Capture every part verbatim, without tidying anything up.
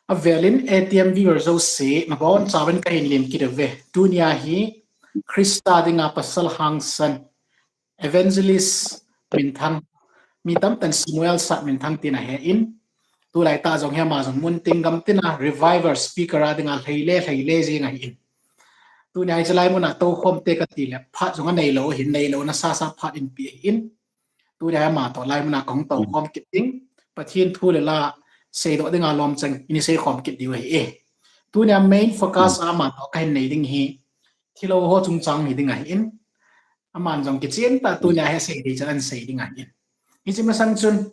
Avelin A T M viewer jouse, nabonchauvin kahin lim kit uve. Tunia hi Christa dinga pasal hangsan, evangelist minthang, mi tamtah in Samuel Sat minthang tin ahen. Tulai tah jong hi ama jong mun tin gam tina revival speaker a dinga lheile, lheile jing ahin. Tunia hiche lai muna toukhom te kati le, phat jong aneilou ahin, neilou na sasa phat in pe ahin. Tunia ama toh lai muna kahung toukhom kit ding. Pathen thu le la seidoh dinga lomchang in isei khom kit diu ahi e. Tunia main focus ama toh kahin nei ding hi thilou ho chungchang hi ding ahin. Aman jong kichen tah tunia hi sei ding chan an sei ding ahin. Hiche masang chun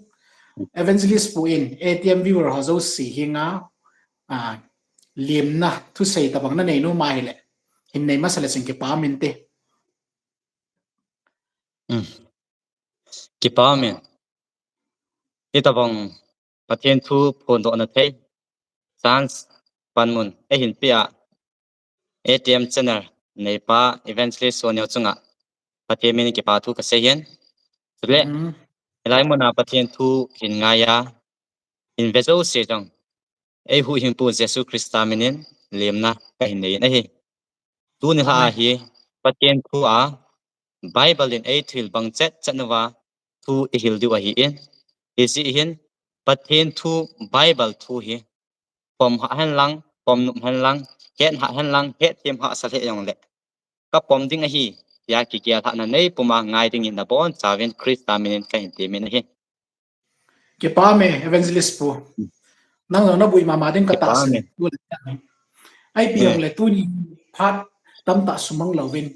Evangelist Pu in A T M viewer ho jouse henga, a, limna thusei tabang nanei nom ahile, hin nei masa le chun kipah um inte. Kipah um in. Hitabang Pathen thu phondohna thei chance panmun eihin peh a, A T M channel neipa Evangelist Soneo chunga Pathen min in kipa thu kasei ahin. Chule hilai muna Pathen thu hin ngai a, hin ve jouse jong eihuhhingpu Jesu Christa min in limna kahin nei in ahi. Tuni lha a hi Pathen thu a Bible in eithil bang chet chet nauva thu ihil diu ahin. Hijeh hin Pathen thu, Bible thu hi pom hah hen lang, pom nop hen lang, het hah hen lang, hetthem hahsa lheh jongle kapom ding ahi tia kigel lhahna neipuma ngai dingin nabonchauvin Christa min in kahin temin ahi. Kipah um e, Evangelist Pu. Nang jong nabui mama ding katahsan. Ahipi jongle tuni phat tamtah sumang louvin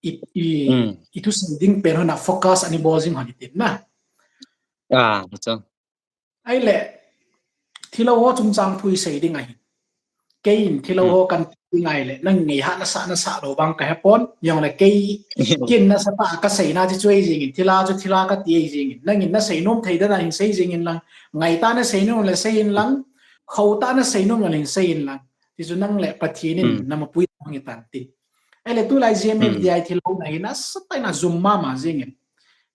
i, i, ithusei ding pen hon a focus ana bol jing hon itin na. Ahile, thilou ho chungchang thu isei ding ahin. Keiin thilou ho kanti ngai le, nang ngaiha nasah nasah lou vang kahepon, jongle kei, ken nasatah a kaseina chu chu ahi jengin, thilha chu thilha kati ahi jengin, nangin nasei nom thei dan a hin sei jengin lang, ngaitah a nasei nom le seiyin lang, khoutah a nasei nom le hin seiyin lang, tichu nang le Pathen in namapui hung hitan tin. Ahile tulai G M F D I thilouna hi nasatah in ajum mama jengin.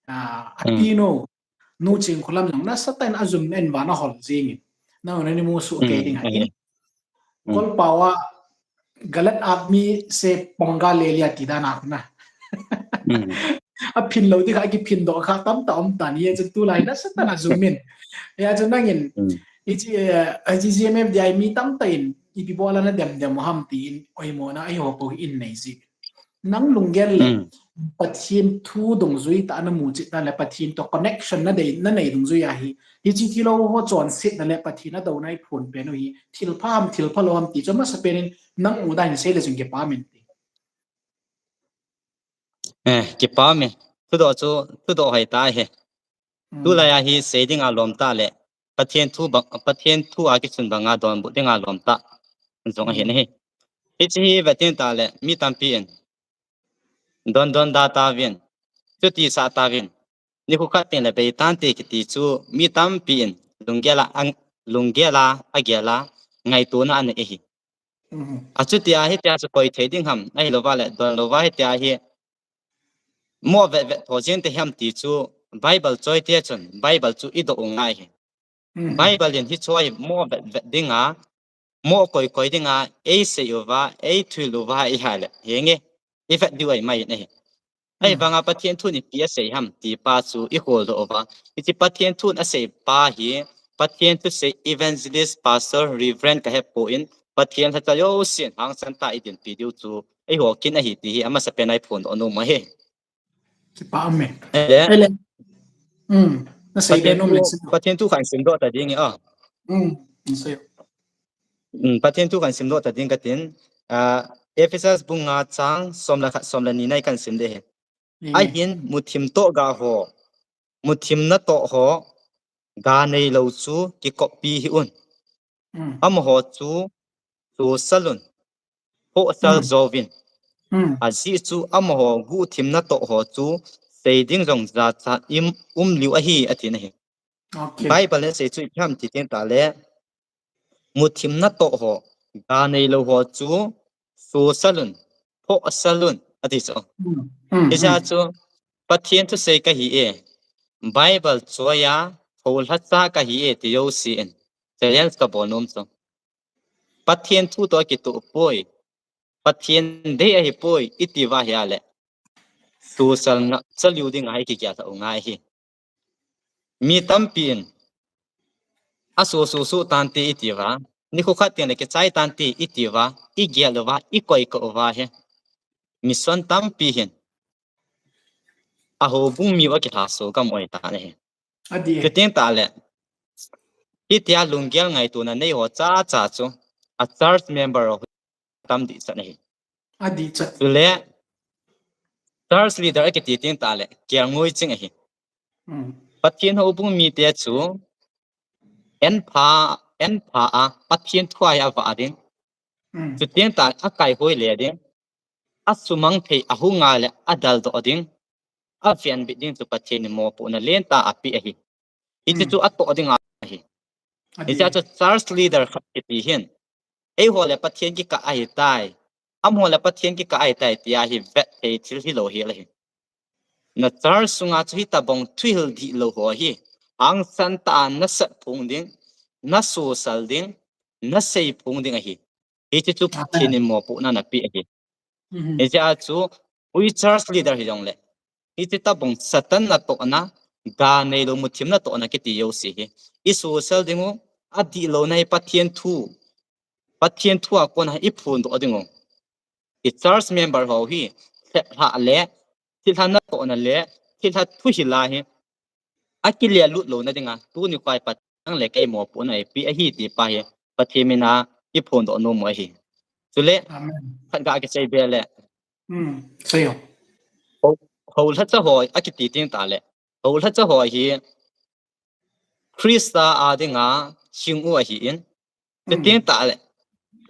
A, atinu, Nu Chingkholam jong nasatah in ajum in vana hol jengin. Nang nani musoh kei ding ahin. Kolpao a galat aadmi se ponga le liya ti dan a khu na. Aphin lou ding kha, kiphin doh kha tamtah um tan, hijeh chun tulai nasatah in ajum in. Hijeh chun nangin, hiche, eh, hiche G M F D I mi tamtah in ipi bol a nadem dem u ham tin oimona eiho pou hin nei ji. Nang lunggel le Pathen thu dungjui tah a namu chet na le Pathen toh connection nadei, nanei dungjui ahi. Hiche thilou ho chonsetna le Pathen adouna iphon pen u hi thilpha ham, thilpha lou ham ti chu amasapen in nang mudan in sei le chun kipah um inte. Eh, kipah um e. Thudoh chu, thudoh hoi tah ahi. Tulai a hi sei dinga lom tah le Pathen thu bang, Pathen thu a kisun banga donbut dinga lom tah jong ahin ahi. Hiche hi vet in tah le mi tampi in don don da tauvin, chuti sah tauvin, nikho khat teng le bei tante kiti chu mi tampi in lunggel a, lunggel a, agel a, ngaitona anei ahi. Achuti a hitia chu koi thei ding ham, ahilouva le don louva hitia hi mo vet vet tho jeng te ham ti chu Bible choi te chun Bible chu idoh u ngai ahi. Bible in hiche hi mo vet vet dinga, mo koi koi dinga eisei uva, eithuil uva ahile, henge, ivet diu ahi mai in ahi. Ahivanga Pathen thun ipi asei ham ti pa chu iholdoh uva, hiche Pathen thun asei pa hi Pathen thusei Evangelist, Pastor, Reverend kahepon, Pathen lhacha jousen hangsan tah a idinpi diu chu eiho kin ahi ti hi amasapen a iphondoh nom u ahi. Kipah um e. Ele. Nasei le nom le. Pathen thu khat simdoh ta ding e. Pathen thu khat simdoh ta ding katin. Ephesus bung nga chang som le khat, som le ni na ikan sim ding ahi. Ahin muthim toh ga ho, muthim natoh ho, ga neilou chu kikoppi hih un. Amaho chu sosal un, phohsal jouvin. Ajeh chu amaho guhthim natoh ho chu sei ding jong jachat in um liu ahi, atin ahi. Bible in asei chu ipi ham ti teng tah le, muthim natoh ho, ga neilou ho chu sosal un, phohsal un, ati chu. Hiche chu Pathen thusei kahi e, Bible choi a, tholhacha kahi e ti jousen challenge kabol nom chu. Pathen thu toh kitoh poi, Pathen dei ahi poi iti uva ahile, susal ngah chaliu ding ahi kigel u ngai hi. Mi tampi in, asusu su tante iti uva, nikho khat teng le kichai tante iti uva, igel uva, ikoi kah uva hi. Mission tampi hin ahoubung mi u akilhaso gam u ahitan ahi. Adi. Chuteng tahle, hitia lunggel ngaitona nei ho chacha chu a church member ho tam dihchan ahi. Adi chat. Chule, church leader akiti teng tahle, kelngoi ching ahi. Hmm. Pathen houbung mite chu, en pha, en pha a, Pathen thu a hi avah ding. Hmm. Chuteng tahle, akaihoi le ding. Asumang thei ahung a le adaldoh ding. Avenbit ding chu Pathen in mopohna lentah apeh ahi. Hiche chu atoh ding ahi. Hiche chu church leader khat kiti hin, eiho le Pathen kikah ahitai, amaho le Pathen kikah ahitai tia hi vet thei thil hilou hel ahi. Na church sunga chu hitobang thuhil dihlou ho hi, hangsan tah a nasat phong ding, nasosal ding, nasei phong ding ahi. Hiche chu Pathen in mopohna napeh ahi. Hiche a chu, ui church leader hijongle, hiche tobang Satan natohna, ga neilou muthim natohna kiti jouse hi, isosal ding u, adihlouna hi Pathen thu, Pathen thu a kona iphondoh ding u. I church member ho hi, lheplhah le, thilha natohna le, thilha thuhil a hi, akile lut louna dinga, tuni khoa hi Pathen nang le kei mopohna eipeh ahi ti pa hi, Pathen mina iphondoh nom u ahi. Chule, khat ga kisei be le. Houlhacha ho akiti teng tahle, houlhacha ho hi Christa a dinga hing u ahin, chuteng tahle,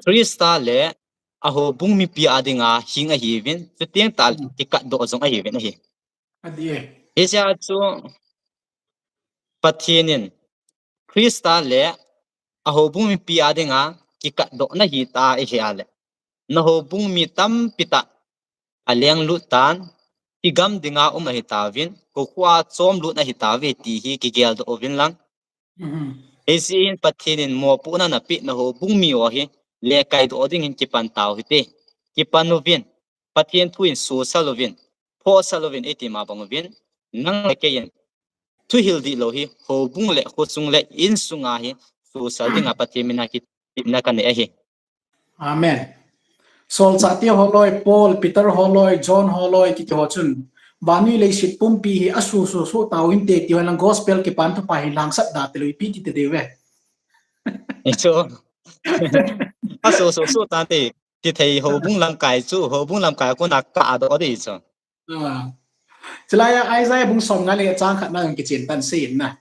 Christa le ahoubung mipi a dinga hing ahiuvin, chuteng tahle, kikatdoh jong ahiuvin ahi. Hiche a chu Pathen in Christa le ahoubung mipi a dinga kikatdoh nahi ta ahile, nahoubung mi tampi tah alenglut tan, kigam dinga um ahitauvin, kokhuh a chomlut ahitauve ti hi kigeldoh uvin lang. Hijeh hin Pathen in mopohna napeh nahoubung mi ho hi lekaidoh ding hin kipan tau hite. Kipan uvin, Pathen thu in sosal uvin, phosal uvin, iti ma bang uvin, nang le kei in thuhil dihlou hi houbung le khosung le insunga hi sosal dinga Pathen mina kitepna kanei ahi. Amen. Solchahte holoi, Paul, Peter holoi, John holoi kiti ho chun, vannoi leiset pumpi hi asoso soh tau hinte ti ho lang, gospel kipan thupha hi langsat da talou ipi ti tadei uve. Hichu, asoso soh tante, tithei houbung lamkai chu, houbung lamkai a kona kahdoh ding chu. Chulai a Isaiah bung somnga le chang khatna kichen tan seiyin na.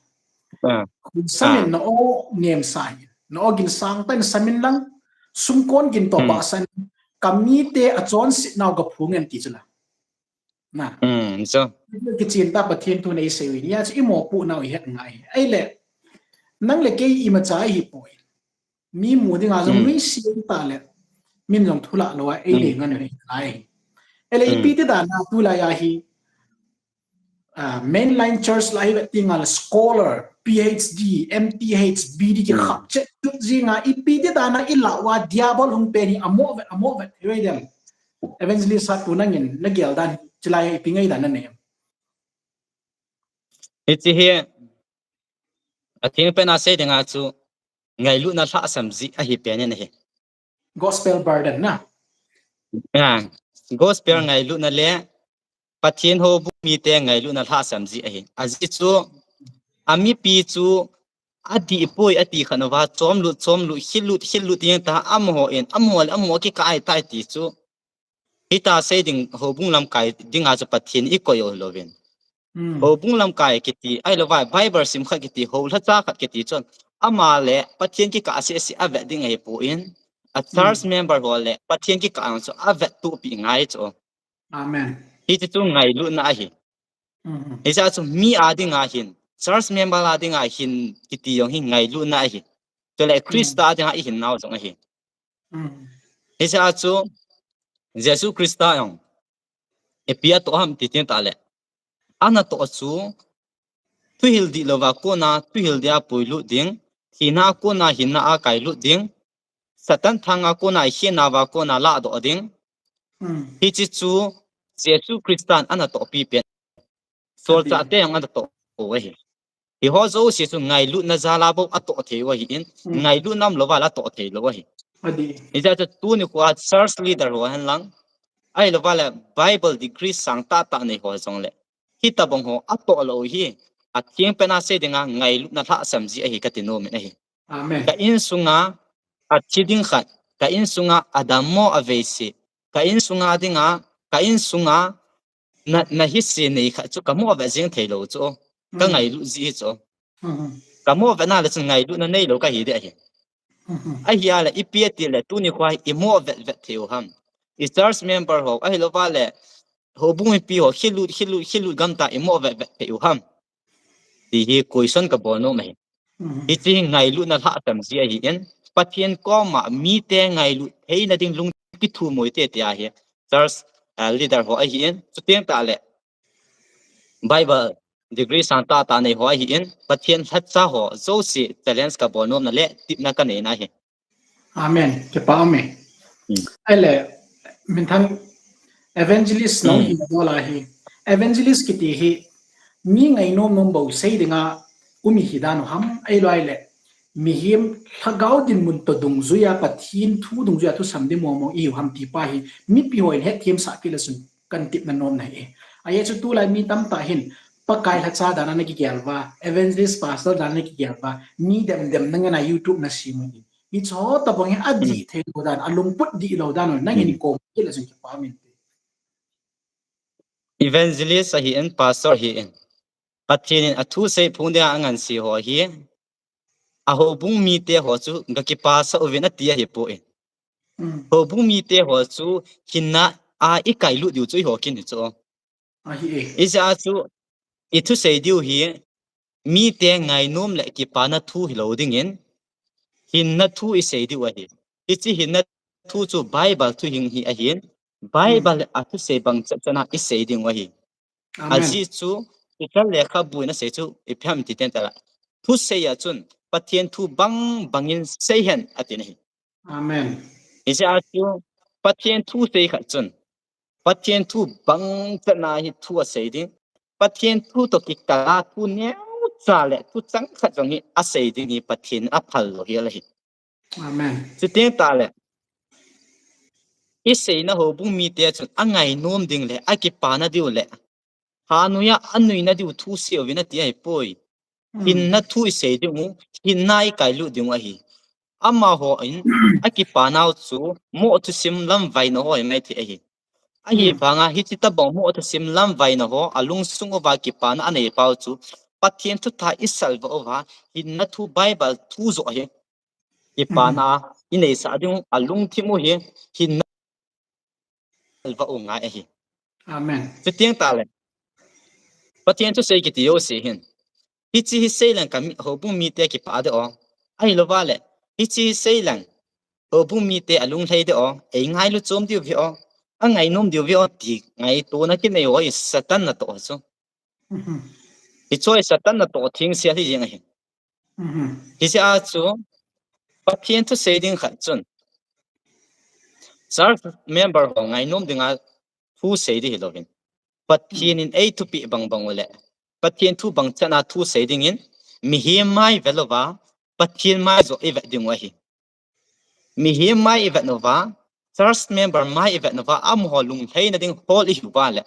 Khun samin na-o nemsa in, na-o gin sangtah in samin lang, sumkon gin toh bahsan, kamite achonsetnau gaphong in ti chula. Kichen ta Pathen thu neisei u hi, hijeh chun imopohnau ihet ngai. Ahile, nang le kei imacha ihipoi. Mi mu dinga jong nuisat tahle, min jong thulah lou a eile ngan u hilai. Ahile ipi ti dan a tulai a hi, mainline church lah a hi vet tengle scholar, P H D, M T H, B D kikhap chet tut jinga ipi ti dan a ilah uva diabol hung pen hi amoh vet, amoh vet hiuve dem. Evangelist Satu nangin nagel dan chulai a ipi ngaidan nanei em? Hiche hi atheng pen a sei dinga chu ngailutna lhahsam jeh ahi pen in ahi. Gospel burden na. Gospel ngailutna le Pathen houbung mite ngailutna lhahsam jeh ahi. Ajeh chu amipi chu adihpoi ati khat uva chomlut, chomlut, khillut, khillut ding ta amaho in, amaho le amaho kikah ahitai ti chu. Hita sei ding houbung lamkai dinga chu Pathen ikoi u hilouvin. Houbung lamkai kiti, ahilouva Bible sim khat kiti, houlhacha khat kiti chun, ama le Pathen kikah seh seh avet ding ahipon, a church member ho le Pathen kikah jong chu avettohpeh ngai chu. Hiche chu ngailutna ahi. Hijeh chun mi a dinga hin, church member a dinga hin kiti jong hi ngailutna ahi. Chule Christa a dinga ihinnau jong ahi. Hijeh chun Jesu Christa jong ipi atoh ham ti teng tahle, anatoh chu thuhil dihlouva kona thuhil dia puilut ding, thina a kona hinna a kailut ding, Satan thanga kona, ikhena va kona ladoh ding. Hiche chu Jesu Christan ana tohpi pen. Solchahte jong ana toh u ahi. Hiho jouse chu ngailutna jal a bou atoh thei u ahin, ngailutna umlou val atoh thei lou ahi. Hijeh chun tuni khoa church leader ho hen lang, ahilouva le Bible degree sang tahtah nei ho jongle, hitobang ho atoh lou hi, atheng pena sei dinga ngailutna lhahsam ji ahi kati nom in ahi. Ka insunga athi ding khat, ka insunga adammo aveise, ka insunga dinga, ka insunga na, na hise nei khat chu kamoh vet jeng thei lou chu, kangailut ji chu. Kamoh vetna le chun ngailutna neilou kahi ding ahi. Ahia le ipi ati le tuni khoa imoh vet vet thei u ham? I church member ho, ahilouva le houbung mipi ho, khilut, khilut, khilut gamtah imoh vet vet thei u ham? Ti hi question kabol nom ahi. Hiche hi ngailutna lhahsam ji ahin, Pathen koma mite ngailut theina ding lungthim kithum u hite tia hi church, ah, leader ho ahin, chuteng tahle Bible degree sang tahtah nei ho ahin, Pathen lhacha ho jouse challenge kabol nomna le tepna kaneina ahi. Amen. Kipa ume. Ahile, minthang evangelist nahung hina bol a hi, evangelist kiti hi mi ngainom nom bou sei dinga um ihi dan u ham, ahilou le mihem lhagao dinmun toh dungjuia, Pathen thu dungjuia thusam ding mong mong ihiu ham ti pa hi mipi hon hetthemsah kit le chun kana tepna nomna ahi. Ajeh chu tulai mi tamtah hin Pakai lhacha dan a nakigel uva, evangelist pastor dan a nakigel uva, mi demdem nangena YouTube nasem u hi, hiche ho tobang hi adih thei lou dan, alungput dih lou dan u nangin kom kit le chun kipa umin te. Evangelist ahin, pastor ahin, Pathen in athusei phung dinga angansei ho hi, ahoubung mite ho chu gakipasah uvin ati ahipoi. Houbung mite ho chu hinna a ikailut diu chu eiho kin hichu. Hijeh a chu ithusei diu hi mite ngainom le kipana thu hilou dingin, hinna thu isei diu ahi. Hiche hinna thu chu Bible thuhing hi ahin, Bible athusei bang chet chet a isei ding u ahi. Ajeh chu Peter lekhabu in asei chu ipi ham ti teng tale, thusei a chun Pathen thu bang bangin seihen atin ahi. Hijeh a chu Pathen thu sei khat chun Pathen thu bang chet a hi thu asei ding, Pathen thu toh kikal a thu neocha le thu chang khat jong hi asei ding hi Pathen in aphal lou hel ahi. Chuteng tahle iseina houbung mite chun angainom ding le akipana diu le hanoiya anuina diu thu sei uvin ati ahipoi. Hinna thu isei ding u, hinna ikailut ding u ahi. Amaho in akipanau chu moh thusim lamvaina ho hi maithei ahi. Ahivanga hiche tobang moh thusim lamvaina ho alungsung uva kipana anei pau chu Pathen thutah isalvah uva, hinna thu Bible thu joh hi kipana ineisah ding u, alungthim u hi hinna isalvah u ngai ahi. Chuteng tahle Pathen thusei kiti jouse hin hiche hi seileng kami, houbung mite kipah ding o, ahilouva le hiche hi seileng houbung mite alunglhai ding o, eingailu chom diu ve o, angainom diu ve o ti ngaitona kinei ho hi Satan natoh chu. Hiche hi Satan natoh thengsel hi jeng ahi. Hijeh a chu Pathen thusei ding khat chun church member ho ngainom dinga thu sei ding hilouvin, Pathen in eithupeh bang bang u le Pathen thu bang chet a thu sei dingin, mihem mai velouva Pathen mai joh ivet ding u ahi. Mihem mai ivet uva, church member mai ivet uva, amaho lunglhaina ding hol ihiuva le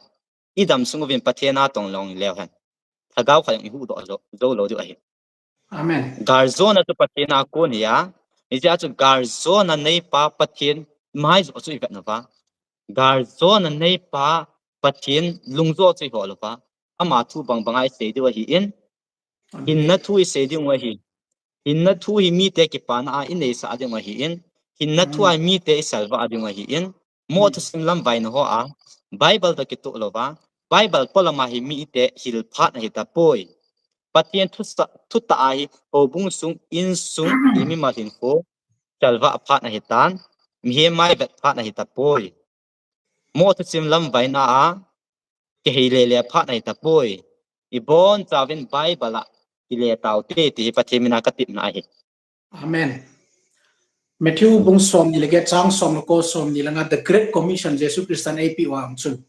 idam sung uvin Pathen a tong long leu hen, lhagao khat jong ihuhdoh jou, joulou diu ahi. Galjona chu Pathen a kon hi a, hijeh a chu galjona neipa Pathen mai joh chu ivet uva, galjona neipa Pathen lung joh chu ihol uva, ama thu bang banga isei diu ahin, hinna thu isei ding u ahi. Hinna thu hi mite kipana a ineisah ding u ahin, hinna thu a mite isalvah ding u ahin, moh thusim lamvaina ho a Bible toh kitoh louva, Bible polama hi mite hil phat ahitapoi. Pathen thusah, thutah a hi houbung sung, insung, i mimal hinkho salvah phat ahitan, mihem mai vet phat ahitapoi. Moh thusim lamvaina a kihei lele phat ahitapoi. Ibonchauvin Bible a kile taute ti hi Pathen mina katepna ahi. Amen. Matthew bung somni le get chang som le ko somni langa The Great Commission Jesu Christan eipeh u a um chun.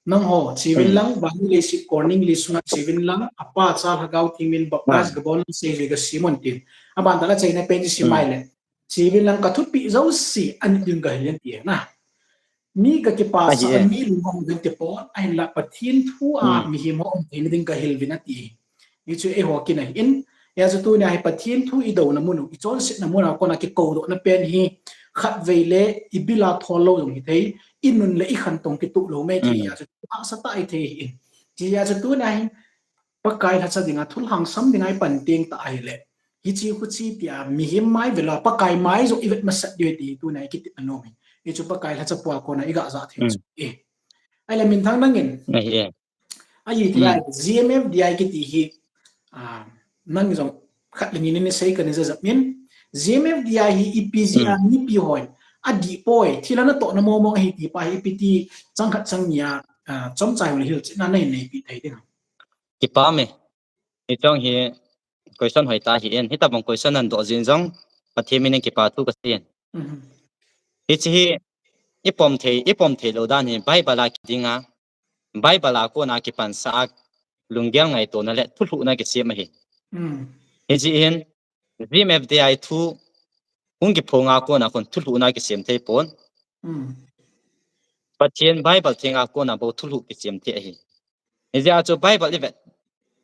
Nangho, cheuvin lang, vannoi leiset kolning li sunga cheuvin lang, apa cha lhagao theng min baptize gabol un seijui gasem un tin. Aban tah a achaina pen chu simai le. Cheuvin lang kathupeh jouse anit ding gahil in ati na. Mi kakipasah a mi lungmong uvin tipon, ahinla Pathen thu a mihem ho umtheina ding gahil uvin ati. Hichu eiho kin ahin, hijeh chun tunia hi Pathen thu idouna mun u, ichonsetna mun a kona kikoudohna pen hi, khatvei le ibil a thol lou jong hithei, inun le ikhantou kitoh lou mai thei, hijeh chun hahsa tah ithei ahin. Hijeh chun tunia hi, Pakai lhacha dinga thulhangsam dinga ipan teng tah ahile. Hiche khuche tia mihem mai vela Pakai mai jong ivet masat diu ti tunia ikiti anom e. Hichu Pakai lhacha pua kona igah jah thei chu e. Ahile minthang nangin. Ahi e. Ahi tia G M F D I kiti hi, ah, nang jong khat le ni ni sei kana jajap in. G M F D I hi ipi jeh a mipi hon adih poi, thil ana tohna mong mong ahi ti pa hi ipi ti chang khat chang ni a, ah, chomcha hung le hilchetna nei neipi thei ding. Kipah e. Hichong hi question hoitah ahin, hitobang question nadoh jeh in jong Pathen min in kipa thu kasei in. Hiche hi ipom thei, ipom thei lou dan hi Bible a kiding a, Bible a kona kipansah a lunggel ngaitona le thulhuhna kisem ahi. Hijeh hin G M F D I thu hung kiphong a kona khun thulhuhna kisem thei pon. Pathen Bible theng a kona bou thulhuh kisem thei ahi. Hijeh a chu Bible ivet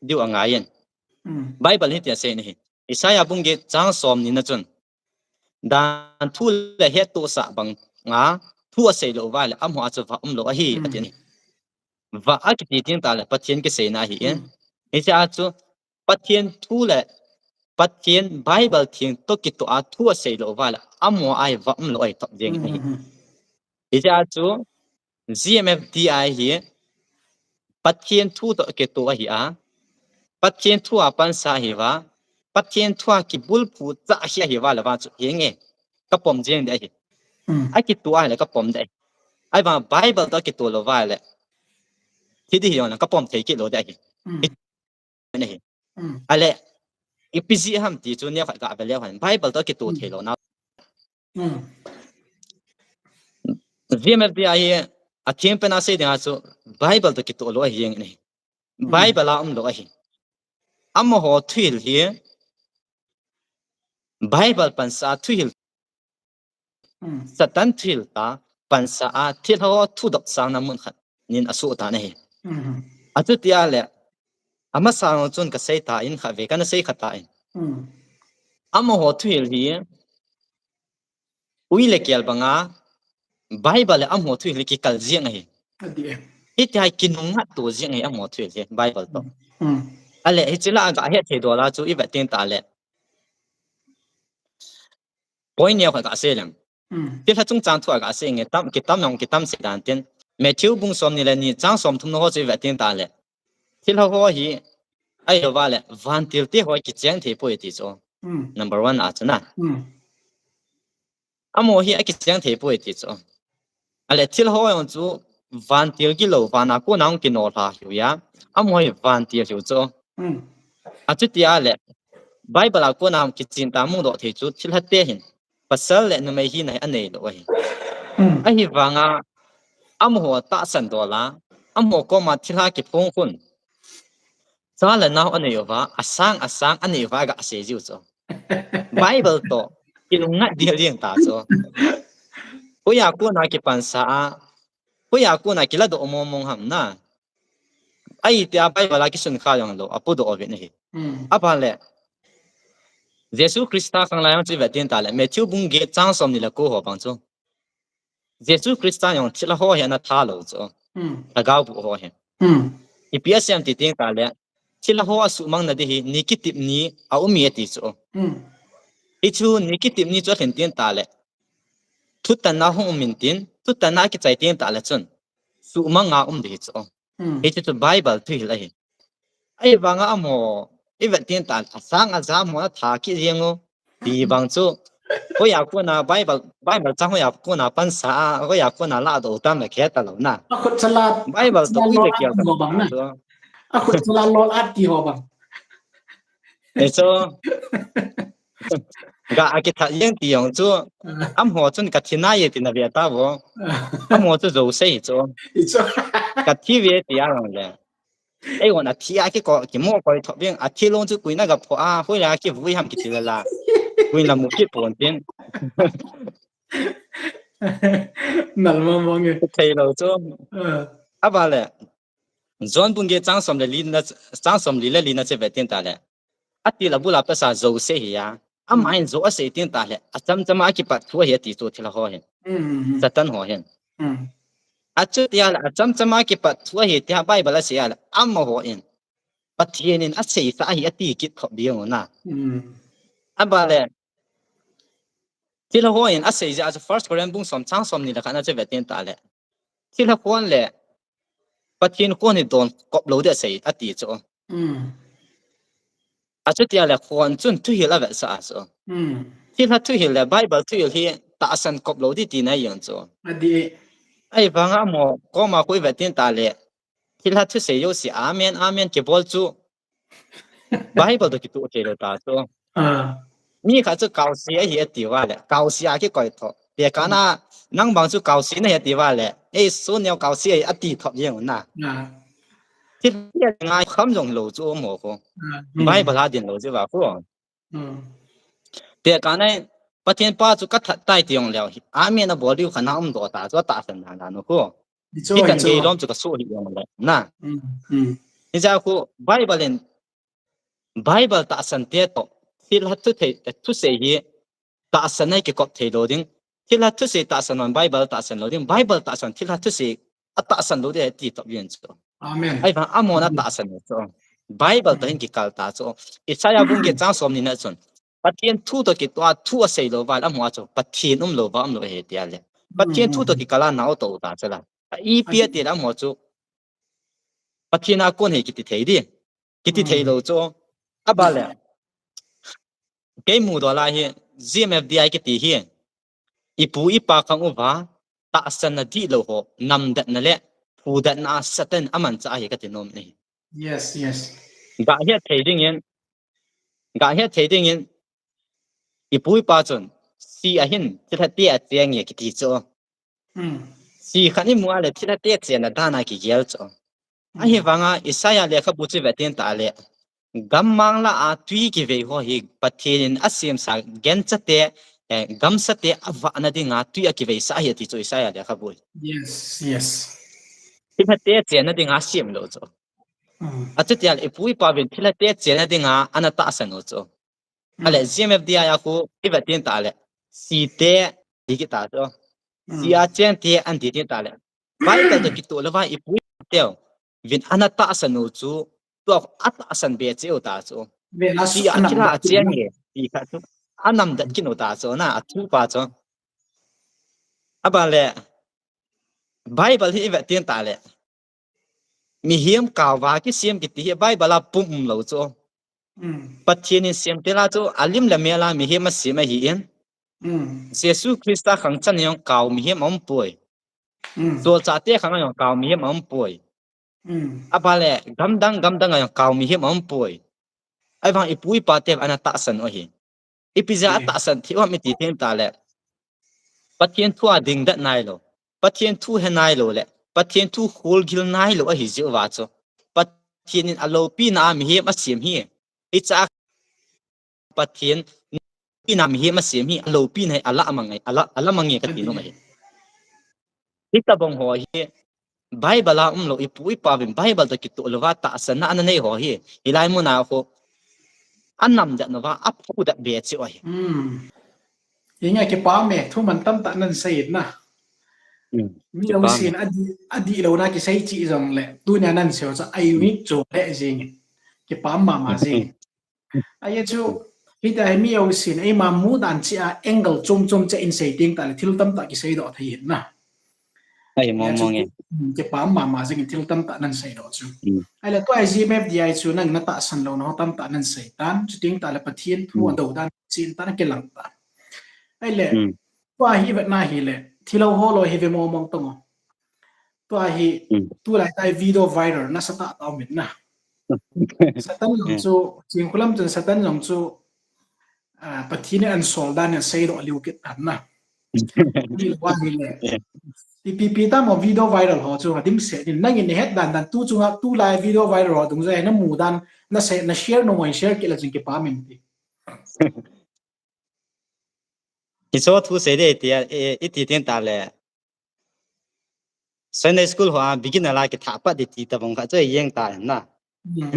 diu angai in. Bible hitia asei in ahi. Isaiah bung get chang somni na chun, dan thu le hettohsah banga thu asei lou uva le amaho a chu vah umlou ahi, ati in ahi. Vah akiti teng tah le Pathen kiseina ahin. Hijeh a chu Pathen thu le Pathen Bible theng toh kitoh a thu asei lou uva le amaho a hi vah umlou ahi top jeng in ahi. Hijeh a chu G M F D I hi Pathen thu toh kitoh ahi a, Pathen thu a pansah ahi uva, Pathen thu a kibulphu cha ahi ahi uva le vang chu henge kapom jeng ding ahi. Akitoh ahile kapom ding ahi. Ahivang Bible toh kitoh lou uva le, hiti hi jong le kapom thei kit lou ding ahi. Ahile ipi jeh ham ti chu neokhat gah ve leu hen, Bible toh kitoh thei lou na. G M F D I hi atheng pen a sei dinga chu Bible toh kitoh lou ahi jeng in ahi. Bible a umlou ahi. Amaho thuhil hi Bible pansah a thuhil, Satan thuhil tah pansah a thilha ho thudop sangna mun khat nin asoh tan ahi. Achuti ahile, amasa chun kasei tan, khatvei kana sei kha tan. Amaho thuhil hi ui le kel banga Bible le amaho thuhil hi kikal jeng ahi. Hitia hi kinungngat to jeng ahi amaho thuhil hi Bible toh. Ahile hiche lah a gah het thei dol a chu ivet teng tah le, point neokhat gasei leng. Thilha chungchang thu a gasei nge, tam, kitam nang kitam sei dan tin. Matthew bung somni le ni chang somthum na ho chu ivet teng tah le, thilha ho hi ahilou va le vantil te ho kicheng thei poi ti chu. Number one a chu na. Amaho hi akicheng thei poi ti chu. Ahile thilha ho jong chu vantil gilou, van a kona hung kinolha hiu a, amaho hi vantil hiu chu. Achuti ahile Bible a kona hung kichen tah mungdoh thei chu thilha te hin pasal le numei hina hi anei lou ahi. Ahivanga amaho tahsan dol a, amaho koma thilha kiphong khun cha le nao anei uva, asang asang anei uva gasei jiu chu. Bible toh kinungngat dil jeng ta chu. Hoiya kona kipansah a, hoiya kona kiladoh mong mong ham na. Ahitia Bible a kisun kha jong lou, apodoh uvin ahi. Aban le Jesu Christa khanglai jong chu ivet teng tah le, Matthew bung get chang somni le ko ho bang chu, Jesu Christa jong thilha ho hi ana tha lou chu. Lhagao boh ho hi. Ipi asei em ti teng tah le, thilha ho asuhmang na ding hi ni kitep ni aum e ati chu. Hichu ni kitep ni chu alhin teng tah le, thutanna hung um in tin, thutanna akichai teng tah le chun suhmang a um ding hi chu. Hichu chu Bible thuhil ahi. Ahivanga amaho ivet teng tah le, asang aja amaho atha kit jeng u ti bang chu, hoiya kona Bible, Bible chang hoiya kona pansah a, hoiya kona ladoh tam le khe talou na. Akhut chala, Bible toh ui le kel ta chu. Akhut chala lol at ti ho bang. Hichu Ga a kithat jeng ti jong chu. Amaho chun ka thi nai e ti na ve ta vo. Amaho chu Jose hi chu. Ka thi ve ti a jong le. Ei gon a thi a kiko kimo koi thop jeng a thi long chu kui na ga pho a hoi la kivui ham kiti la la. Kui la mu kit pon tin. Nal mong mong e. Thei lo chu. A ba le. John bung get chang som le li na chang som li le li na che ve tin ta le. A til a bul a pasa Jose hi a. Ama in jo a sei tin ta le. A cham cham a kipat thu hi a ti chu thil ho hin. Satan ho hin. A chu ti a le a cham cham a kipat thu hi ti a Bible a sei a le. Amaho in. Pathian in a sei sa hi a ti kit khop ding u na. A ba le. Thil ho in a sei ja a chu First Corinth bung som chang som ni le khat na che ve tin ta le. Thilha khon le Pathen khon hi don kop lo ding asei ati chu. A chutia le khon chun thuhil avetsah a chu. Thilha thuhil le Bible thuhil hi tahsan kop lo ding tina ahi chu. Ahivanga amaho koma khu ivet tin ta le thilha thusei jouse amen amen kibol chu Bible toh kitoh thei lou ta chu. Mi khat chu Kausi ahi ati uva le, Kausi a kikoi tho. Tekahna, nang bang chu Kausi nahi ati uva le, ei, Sonneo Kausi ahi ati tho jeng un na. Thil ngai kham jong lou chu um ho khu. Bible a din lou chu va khu. Tekahna, Pathen pa chu kathat tai ti jong leu hi. Amen abol diu khat na um doh ta chu atahsan dan dan u khu. Hitan gei lom chu kasuh hi jong le na. Hijeh a khu Bible in, Bible tahsan te toh thilha thu thei, thusei hi tahsan a kikop thei lou ding. Thilha thusei tahsan lou, Bible tahsan lou ding. Bible tahsan thilha thusei atahsan lou ding ati tobang chu. Ahivang amahon atahsan u chu Bible toh hin kikal ta chu. Isaiah bung get chang som ni na chun Pathen thu toh kitoh a thu asei lou uva le amaho chu Pathen um lou uva um lou ahi tia le. Pathen thu toh kikal a nao toh u ta chu la. Ipi ati le amaho chu Pathen a kon hi kiti thei di. Kiti thei lou chu. Aba le. Kei mudoh lai hi, G M F D I kiti hi. Ipu ipa khang uva, tahsan na dihlou ho, namdetna le, phudatna a Satan amanchah ahi kati nom ahi. Yes, yes. Gahet thei dingin, gahet thei dingin, ipu ipa chun, si ahin, thilha te a cheng e kiti chu. Si khat imu a le thilha te chenna dan a kigel chu. Ahivanga Isaiah lekhabu chu ivet tin ta le. Gammang lah a tui kivei ho hi Pathen in asemsa gancha te, eh, gamsa te avahna dinga tui akiveisah ahi ati chu Isaiah lekhabu hi. Yes, yes. Thilha te chenna dinga asem lou chu. Achutia le ipu ipa uvin thilha te chenna dinga ana tahsan u chu. Ale G M F D I a khu ivet tin ta le. Si te ti kiti ta chu. Si a cheng te anti tin ta le. Bible toh kitoh lou uva ipu ipa uvin ana tahsan u chu. Tua atahsan be cheh u ta chu. Si a thilha cheng e ti khat chu. Anamdet kit u ta chu na athu pa chu. Aba le. Bible hi ivet tin ta le. Mihem kau va kisem kiti hi Bible a pum um lou chu. Pathen in semtil a chu alim le mel a mihem asem ahin. Jesu Christa khang chan a jong kau mihem aum poi. Solchah te khang a jong kau mihem aum poi. Aba le gamdang gamdang a jong kau mihem aum poi. Ahivang ipu ipa te ana tahsan u ahi. Ipi jeh a tahsan thei u ham iti thei ta le. Pathen thu a dingdet nailou. Pathen thu he nailou le. Pathen thu kholgil nailou ahi jeh uva chu. Pathen in aloupina a mihem asem hi. Hiche a Pathen aloupina a mihem asem hi. Aloupina hi alah mang e, alah, alah mang e kati nom ahi. Hitobang ho hi Bible a umlou, ipu ipa uvin Bible toh kitoh lou uva tahsanna ana nei ho hi. Hilai mun a khu anamdet uva aphudet be cheh u ahi. Inge kipa me, thu man tamtah nan sei in na. Mi jousen adih, adih louna kisei cheh jong le, tunia nan sei u chu a unique chu le jing. Kipa mama jing. Ahi chu, hitia hi mi jousen, eima mudan cheh a angle chom chom cheh in sei teng ta le, thil tamtah kisei doh thei in na. Ahi mong mong e. Kipa mama jing in thil tamtah nan sei doh chu. Ahile tua G M F D I chu nang na tahsan louna ho tamtah nan sei tan, chuteng ta le Pathen thu adou dan chen tan akilang tan. Ahile, tua hi vetna hile, thilha ho lou hi ve mong mong tong o. Tua hi, tulai tai video viral nasatah tah um in na. Satan jong chu, Chinkholam chun Satan jong chu, ah, Pathen in asol dan in aseidoh liu kit tan na. Ni lo a hile. Ipi ipi tam o video viral ho chu dimset in nangin nahet dan dan tu chunga tulai video viral ho dungjuiya namu dan nasei na share nom in share kit le chun kipah in ti. Hiche thu sei ding iti, eh, iti tin tale. Sunday school hoa beginner la kithah pat ding ti tabang khat chu jeng ta na. Hmm.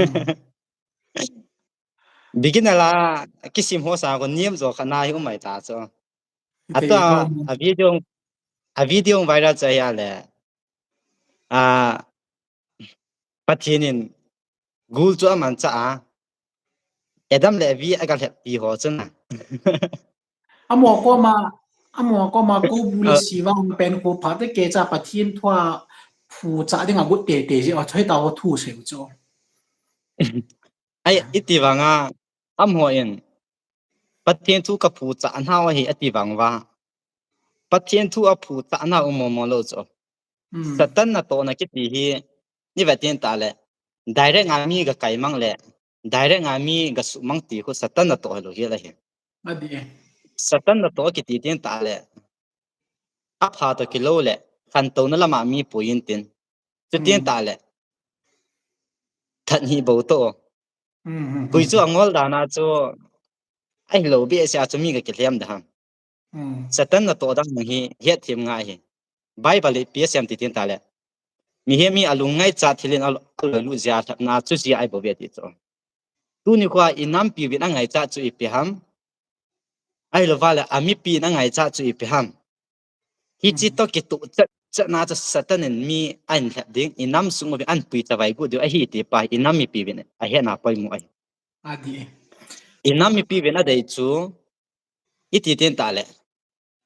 Beginner la kisim ho sa ko niam jo khat na hi um mai ta chu. Atua a video, a video viral chu ahile. A, Pathen in gul chu amanchah a, Adam le Evi agalheppi ho chu na. Amaho koma, amaho koma kou bu le siva pen ko pha te kecha Pathen thua phuchah dinga got tete ji, o choi ta ho thu sei u chu. Ai, iti vanga, amaho in Pathen thu kaphuchah nau ahi ati vang uva. Pathen thu aphuchah nau um mo mo lou chu. Hmm. Satan natohna kiti hi, ni vet in tale, direct a mi gakai mang le, direct a mi gasuh mang ti khu Satan natoh hilou hi la hi. Adi. Satan natoh kiti tin tale, apha toh kilou le, khantouna lama mi pui in tin. Chutin tale, that hi bou toh. Hmm, hmm, hmm. Pui chu angol dan a chu, ahilou behseh a chu mi gakilhem da ham. Hmm. Satan natoh dan hi hetthem ngai hi. Bible in ipi asei em ti tin tale. Mihem hi alung ngaichat thil in al-, alunglut jia lhepna chu jia ahi bou ve ti chu. Tuni khoa inampiu vin angaichat chu ipi ham. Ahilouva le amipi in angaichat chu ipi ham. Hiche toh kitoh chet, chetna chu Satan in mi ahin lhep ding, inam sung uvin ahin pui chavai got diu ahi ti pa, inam mipi vin ahetna poimo ahi. Adi. Inam mipi vin adei chu, iti tin tale.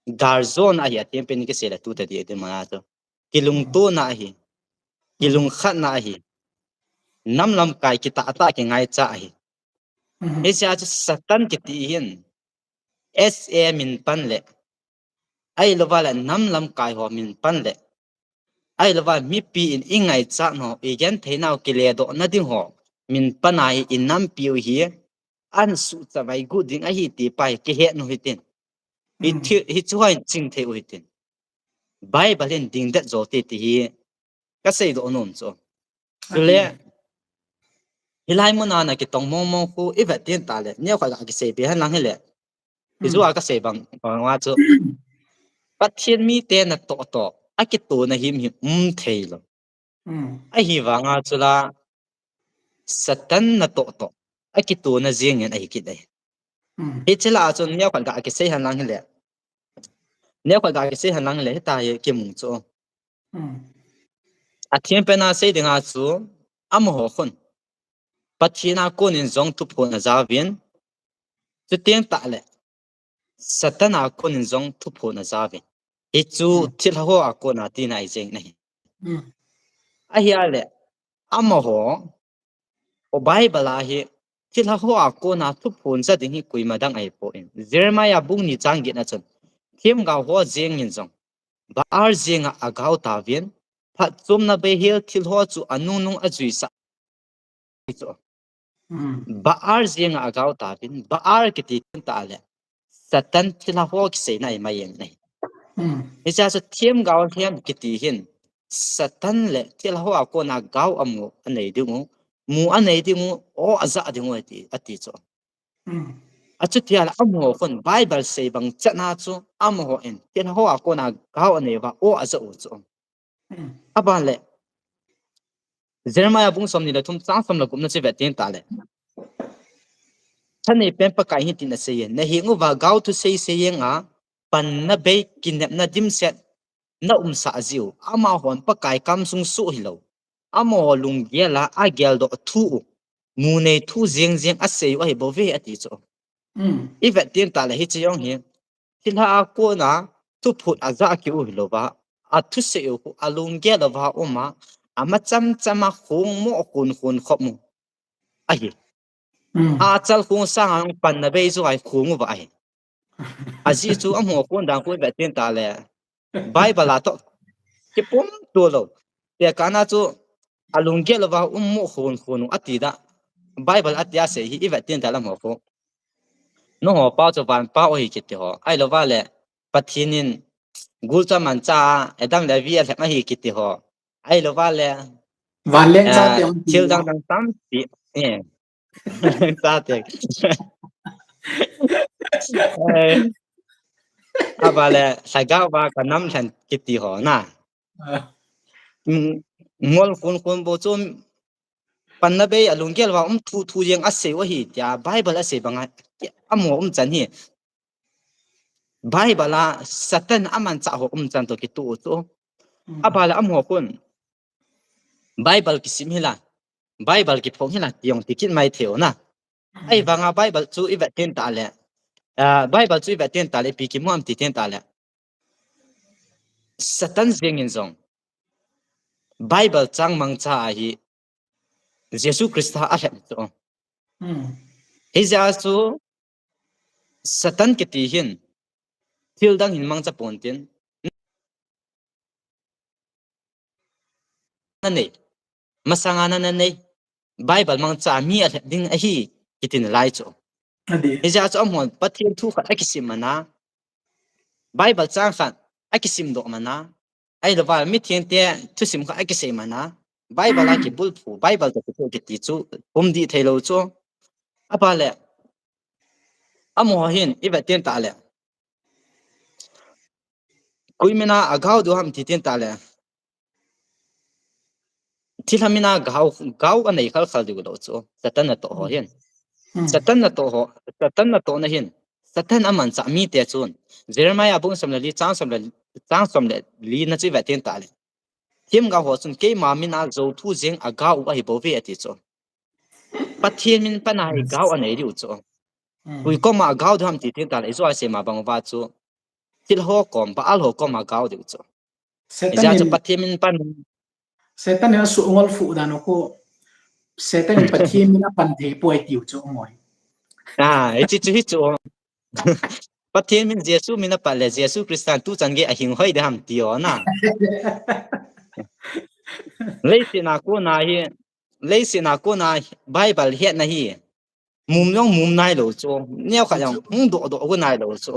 Galjona ahi, athem pen in kisei le tu tadi ati mana chu. Kilungtona ahi. Kilungkhatna ahi. Nam lamkai kitah tah kingaichat ahi. Hmm. Hiche a chu Satan kiti hin. S A min pan le. Ahilouva le nam lamkai ho min pan le. Ahilouva mipi in ingaichat nau, igenthei nau kiledoh na ding ho min pan a hi inampiu hi ahin suh chavai got ding ahi ti pa hi kihet u hitin. Hmm. Hiche, hiche ho hin chingthei u hitin. Bible in dingdet jo te ti hi kaseidoh nom chu. Chule, hilai muna na kitong mong mong khu ivet tin tale, neokhat ga kiseipi hen lang hile. Hichu a kasei bang, bang a chu. Pathen mite natoh toh, akitona himhim um thei lou. Hmm. Ahivanga chula, Satan natoh toh, akitona jeng in ahi kit e. Hmm. Hiche la a chun neokhat ga kisei hen lang hile. Neokhat ga kisei hen lang hile, hita hi kimu chu. Hmm. Athem pen a sei dinga chu, amaho khun. Pathen a konin jong thuphon ajauvin. Chuteng tale. Satan a konin jong thuphon ajauvin. Hichu thilha ho a kona tina ijeng na hi. Hmm. Ahile, amaho, o Bible a hi, thilha ho a kona thuphon ja ding hi koima dang ahipoi. Jeremiah bung ni chang get na chun, themgao ho jeng in jong, Baal jenga agao tauvin, phatchomna beihel thil ho chu anungnung ajuisah. Baal jenga agao tauvin, Baal kiti tin tale. Satan thilha ho kiseina ahi mai jeng na hi. Hmm. Hiche a chu themgao lhem kiti hin, Satan le thilha ho a kona gao amu anei ding u, mu anei ding u, o aja ding u ati, ati chu. Hmm. Achuti a le amaho khun Bible sei bang chetna chu amaho in thilha ho a kona gao anei uva o aja u chu. Hmm. Aban le Jeremiah bung somni le thum chang som le gup na chu vet tin tale. Thanei pen Pakai hitin asei e, naheng uva gao thusei sei jeng a, panna bei kinepna dimset na umsah jiu, amahon Pakai kamsung soh hilou. Amaho lunggel a ageldoh thu u, mu nei thu jeng jeng asei u ahi bou ve ati chu. Hmm. Ivet tin tale hiche jong hi. Thilha a kona thuphon aja kiu hilouva, athusei u khu alunggel uva uma, ama cham chama khong mo khon khon khop mu. Ahi. Hmm. Achal khong sanga panna bei chu ahi khong uva ahi. Ajeh chu amaho kon dan khu ivet tin tale. Bible a toh kipum to lou. Tekahna chu alunggel uva um mo khon khon u ati da. Bible a tia sei hi ivet tin tale amaho khu. Nangho pa chu van pa ahi kiti ho. Ahilou vale, Pathen in gul chu amancha a, Adam le Evi alhem ahi kiti ho. Ahilou vale, vanleng chate, ah, thil dang dang tampi. Eh. Chate. Eh. Avale, lhagao va kanam lhen kiti ho na. Ah. Mm, ngol khun khun bou chu panna bei a lunggel va um thu thu jeng asei u ahi tia Bible asei banga amaho umchan hi. Bible a Satan amanchah ho umchan toh kitoh u chu. Mm. Avale amaho khun Bible kisim hila, Bible kiphong hila ti jong ti kit mai thei u na. Mm. Ahivanga Bible chu i vet ten tale, ah, Bible chu i vet ten tale, ipi kimu ham ti ten tale, Satan jeng in jong Bible chang mangcha ahi Jesu Christa alhem chu. Hmm. Hijeh a chu Satan kiti hin thil dang hin mangcha pon tin, na nei, masanga na, na nei, Bible mangcha mi alhem ding ahi, kiti nalai chu. Adih. Hijeh a chu amahon Pathen thu khat akisim mana, Bible chang khat akisim doh mana, ahilou vale mithengte thusim khat akisei mana, Bible a kibulphu, Bible toh kitoh kiti chu pum dih thei lou chu. Avale, amaho hin i vet ten tale, koi mina agao diu ham ti ten tale, thilha mina gao, gao anei khal khal diu lou chu, Satan natoh ho hin. Hmm. Satan natoh ho, Satan natohna hin, Satan amanchah mite chun, Jeremiah bung som le li, chang som le, chang som le li na chu i vet ten tale, themgao ho chun keima mina jou thu jeng agao u ahi bouve ati chu. Pathen min pana hi gao anei diu chu. Hmm. Koi koma gao diu ham ti ten tale, ijou a isei ma bang uva chu, thil ho kom, Baal ho koma gao diu chu. Satan hijeh a chu hin, Pathen min pan, Satan hin asuh ngol fuh dan u khu, Satan hin Pathen min apan thei poi tiu chu ngoi. Ah, hiche chu, hichu. Pathen min Jesu min apan le, Jesu Christan tuchan gei ahing hoi ding ham tiu na. Leiset a kona hi, leiset a kona Bible hetna hi mum jong mum nailou chu, neokhat jong hung doh doh u nailou chu.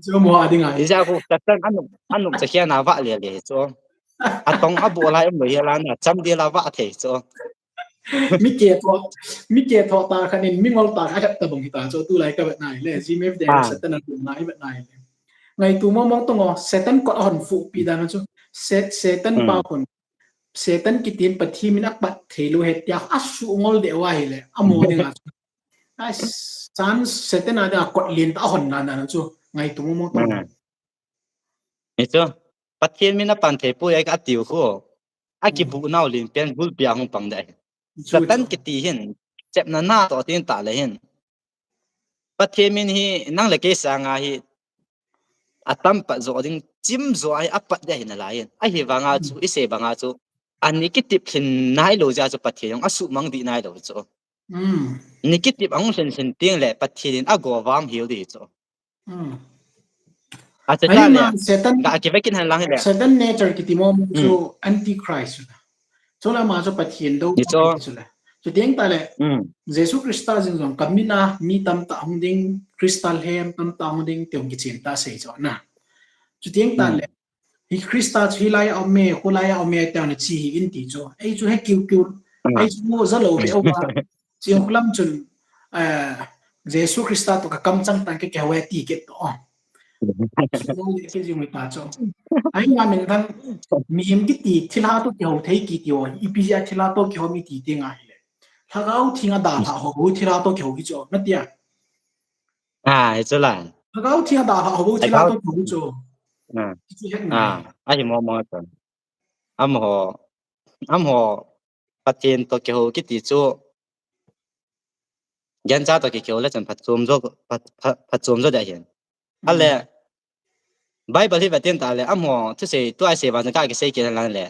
Chu mo a ding a. Ijeh a khu Satan anop, anop cha khian a vah le le chu. Atong aboh lai umlou hi la na, chamdel a vah thei chu. Mi ketho, mi ketho tah khat in mi ngol tah khat ahet ta bang hita chu, tulai ka vet nai le, Jim F. Daniel, ah, Satan atum na i vet nai le. Ngaito mong mong tong o, Satan kot ahon fuhpi dan chu. Set-, Satan, hmm, pa khun, Satan kiti hin Pathen min apat thei lou ahi tia asuh ngol deh uva ahile, amo ding a chu. Ai, chance Satan a ding a kot lien tah ahon dan dan chu ngaito mong mong tong. Hmm. Hichu, Pathen min apan thei poi ahi ka tiu khu. Akibuh nau lien pen gulpi a hung pang ding ahi. Chu, Satan chu. Kiti hin, chepna natoh tin tah le hin, Pathen min hi nang le kei sanga hi atam pat jo ding, chim jo ahi, apat ding ahi nalai hin. Ahivanga chu, isei banga chu, ani kitip lhin nailou jeh a chu Pathen jong asuhmang dih nailou chu. Hmm. Ni kitip ahung lhin lhin teng le Pathen in agovam hel ding chu. Hmm. Ahi ma, Satan, ga kivekin hen lang hile, Satan nature kiti mong mong chu, hmm, antichrist chu. Chule ama chu Pathen dou chu le. Chuteng tah le, hmm, Jesu Christa jing jong kamin a mi tamtah hung ding, Christa lhem tamtah hung ding, ti hung kichen tah sei chu na. Chuteng tah le, hi Christa chu hilai a um e, khulai a um e, tia na chi hi in ti chu. Ei chu he kiu kiu, ei chu mo ja lou ve uva. Ching khulam chun, eh, Jesu Christa toh ka kamchang tang ke kihou e ti kit toh. Mo le ke jing ta chu. Ahi ma min thang mihem kiti thilha toh kihou thei kiti o. Ipi jeh a thilha toh kihou mi ti ti ngai le. Lhagao Theng a dalha ho bou thilha toh kihou hi chu. Na tia. Ah, hichu la. Lhagao Theng a dalha ho bou thilha toh kihou chu. Ah. Hichu het ngai. Ah, ahi mong mong chu. Amaho, amaho Pathen toh kihou kiti chu, gancha toh kihou le chun phatchom jo, phat, phat, phatchom jo ding ahin. Hmm. Ahile, Bible hi vet ten tah le, amaho thusei, tua isei vang ka kisei kit lang le.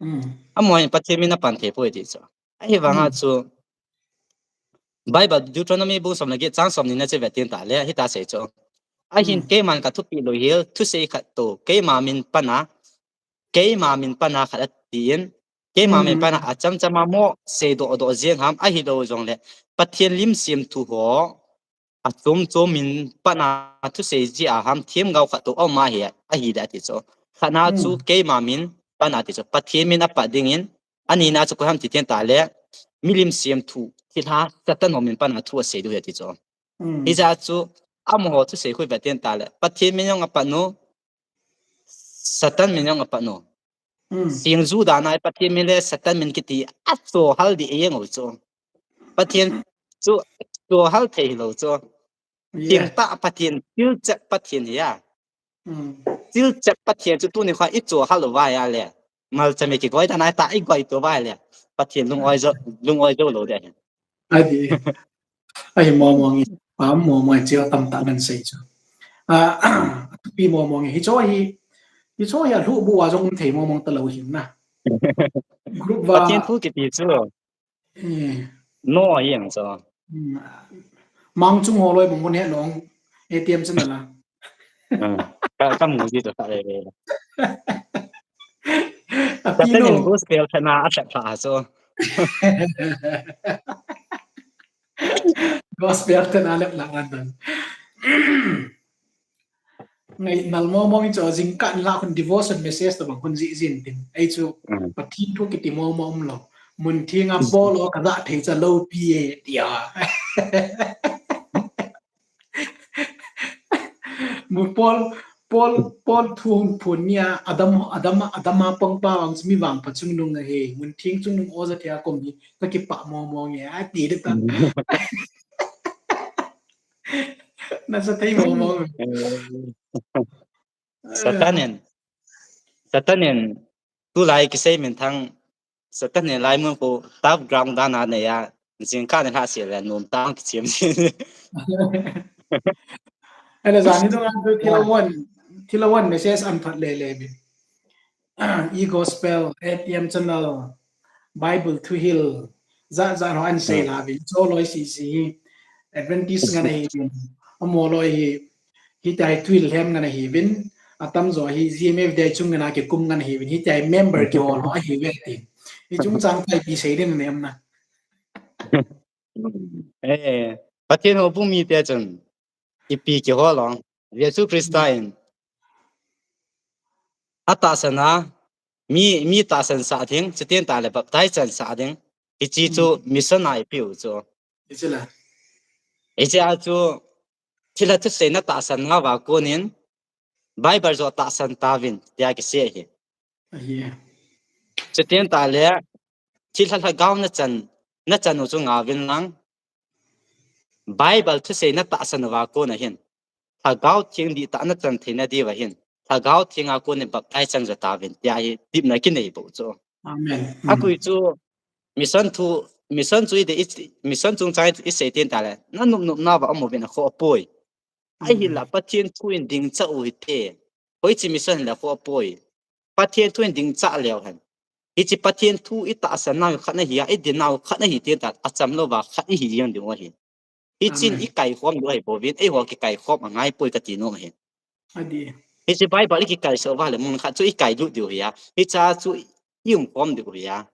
Hmm. Amaho hin Pathen min apan thei poi ti chu. Ahivanga chu, Bible Deuteronomy bung som le get chang som ni na chu vet ten tah le, hitia sei chu. Ahin, hmm, keiman ka thupeh lou hel, thusei khat toh, keima min pana, keima min pana khat atin, keima min pana, hmm, achamchama mo seidoh doh jeng ham, ahilou jongle Pathen lim semthu ho, achom chom min pana thusei ji a ham themgao khat toh aum ahi, ahile ati chu. Khatna chu keima min pana ati chu. Pathen min apat dingin, anina chu koi ham ti teng tale, milim semthu, thilha, Satan ho min pana thu asei diu ahi ati chu. Hijeh a chu, amaho thusei khu ivet teng tale, Pathen min jong apat u, Satan min jong apat u. Singju dan a Pathen min le Satan min kiti achohal ding ahi jeng u chu. Pathen chu chohal thei hilou chu. Thengtah Pathen, thilchet Pathen hi a. Thilchet Pathen chu tuni kho ichohal uva ahile, malchame kigoi dan a ta igoi to uva ahile, Pathen lung-oi jou, lung-oi jou lou ding ahi. Ahi, momo nge, pa momo nge, chu tamtah nan sei chu. Athupi momo nge, hicho hi, hicho hi alhuh bu a jong um thei momo talou hin na. Group va Pathen thu kiti chu. No, ahi jeng chu. Mang chung ho loi bung bun he long, A T M channel a. Ka, kamu ji chu kha le le. Api Satan in gospel thana asep pha chu. Gospel thana lep lang an dan. Ngai nal momo nge chu jingkah in la khun devotion message tabang khun jih jin tin. Ei chu Pathen thu kiti momo umlou. Mun theng a Paul o kaja thei cha loupi e tia. Mu Paul, Paul, Paul thu hung phun nia, Adam, Adam, Adam a pangpa ang mi vangpha chungnung ahi, mun theng chungnung oja thei a kom hi, kakipah momo nge, ati ding tan. Nasa thei momo. Satan in, Satan in, tulai kisei minthang, Satan in laimun khu tough ground dan a nei a, jingkah in lhah seh le, nom tang kichem seh. Ahile jan hi dong a chu thil a one, thil a one message an thot le le bi. E-gospel, A T M channel, Bible thuhil, jat jat ho an sei la vin, chu loi sisi hi, Adventist ngen ahi vin, amaho loi hi, hitia hi thuhil lhem ngen ahi vin, atamjo hi G M F D I chung ngen a kikum ngen ahi vin, hitia hi member kihol ho ahi ve tin. Hi chungchang tah ipi sei ding nem na. Eh, Pathen houbung mite chun, ipi kihol ong, Jesu Christa in, atahsan a, mi, mi tahsan sah ding, chuteng tale baptize chansah ding, hiche chu mission a eipeh u chu. Hiche a chu, thilha thusei natahsan nauva konin, Bible joh tahsan tauvin, tia kisei ahi. Chuteng tale, thilha lhagao nachan, nachan u chu ngauvin lang, Bible thusei natahsan uva kona hin, Lhagao Theng dihtah nachan theina diuva hin, Lhagao Theng a konin baptize chang jo tauvin, tia hi tepna kinei bou chu. Akoi chu, mission thu, mission chu ide, mission chungchang isei teng tale, nanop nopnauva umuvin akhoh poi. Ahinla Pathen thu in dingchah u hite. Hoiche mission hinla khoh poi. Pathen thu in dingchah leu hen, hiche Pathen thu itahsan nau khat nahi a, idin nau khat nahi teng tale, achamlouva khat ihi jeng diu ahi. Hichen ikaikhom diu ahi bouvin, eiho kikaikhom angaipoi kati nom ahi. Hiche Bible ikikaisah uva le mun khat chu ikailut diu ahi a, hichea chu iumkhom diu ahi a.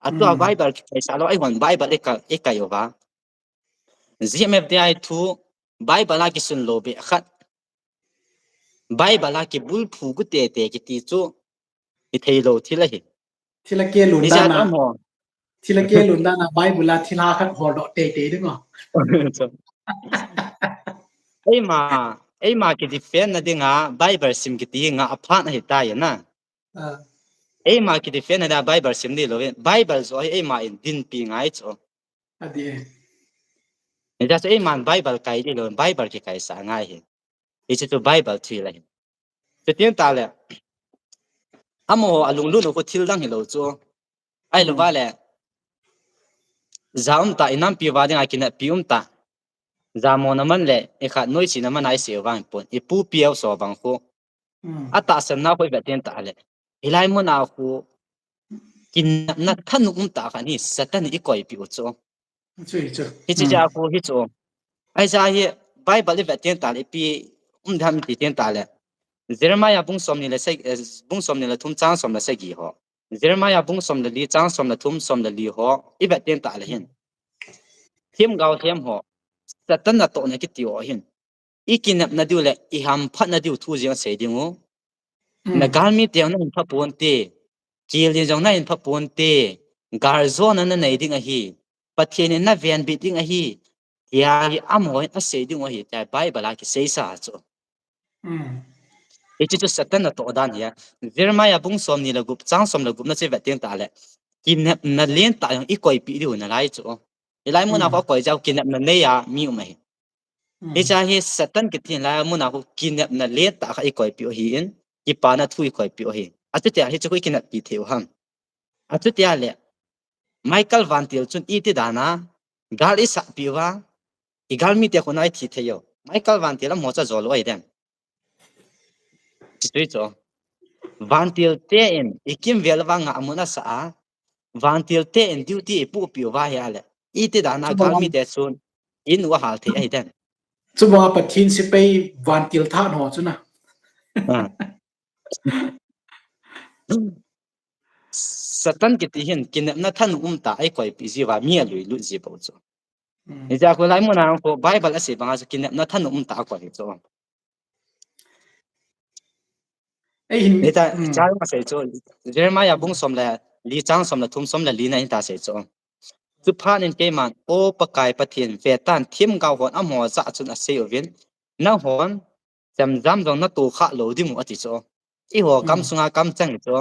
Atua Bible kikaisah lou, eihon Bible ikai, ikai uva, G M F D I thu, Bible a kisun lou beh khat, Bible a kibulphu gu tete kiti chu, itheilou thil ahi. Thilha kelun dan a, thilha kelun dan a Bible a thilha khat holdoh teitei ding o. Eima, eima kidefend na dinga Bible sim kiti hi ngah aphat ahitai na. Eima kidefend na dinga Bible sim dilouvin, Bible joh hi eima in dinpi ngai chu. Hijeh chun eiman Bible kai dilouvin, Bible kikaisah ngai hi. Hiche chu Bible thil ahi. Chuteng tale, amaho alunglut u khu thil dang hilou chu. Ahilouva le, ja umtah, inampi uva dinga kineppi umtah. Jamona man le, ikhat noisena man a isei u vang hipon, ipu pi u so bang khu, atahsan nau khu ivet teng tale, hilai muna khu, kinepna thanop umtah khat hi Satan in ikoipeh u chu. Hiche jeh a khu hichu, ahijeh hi, Bible ivet teng tale, ipi um ding ham iti teng tale, Jeremiah bung somni le sagi, bung somni le thum chang som le sagi ho, Jeremiah bung som le li chang som le thum, som le li ho ivet teng tale hin, themgao lhem ho, Satan natohna kiti ho hin, i kinepna diu le i hamphatna diu thu jeng asei ding u. Na galmi te jong nahin pha ponte, kil din jong nahin pha ponte, galjona nanei ding ahi, Pathen in navenbit ding ahi, tia hi amaho hin asei ding u ahi, tia Bible a kiseisa chu. Hiche chu Satan natoh dan hi a. Jeremiah bung somni le gup, chang som le gup na chu vet teng tale, kinepna lentah jong i koipeh diu nalai chu. Hilai muna khu akoi jeh u kinepna nei a mi um ahi. Hiche hi Satan kiti hin lai muna khu kinepna lentah khat i koipeh u ahin, kipana thu i koipeh u ahi. Achutia hiche khu i kineppi thei u ham? Achutia le, Michael vantil chun iti dan a gal i sahpeh uva, i galmite khu na i thi thei u? Michael vantil amaho chu ajol u ahi dem? Chuche chu, vantil te in i kimvel uva ngahmun asah a, vantil te in duty i pohpeh uva ahile, iti dan a galmite chun in u ahal thei ahi dem? Chubanga Pathen sepai vantil thanho chu na. Satan kiti hin kinepna thanom umtah a i koipeh jiuva mi alui lut ji bou chu. Hijeh a khu lai muna khu Bible asei banga chu kinepna thanom umtah a koi hi chu. Hita, chang asei chu, Jeremiah bung som le li, chang som le thum, som le li na hita sei chu. Chuphat in keiman, O Pakai Pathen, vetan, themgao hon amaho jah a chun asei uvin, nanghon chemjam jong natoh khah lou ding u ati chu. Eiho kam sunga kamcheng hi chu,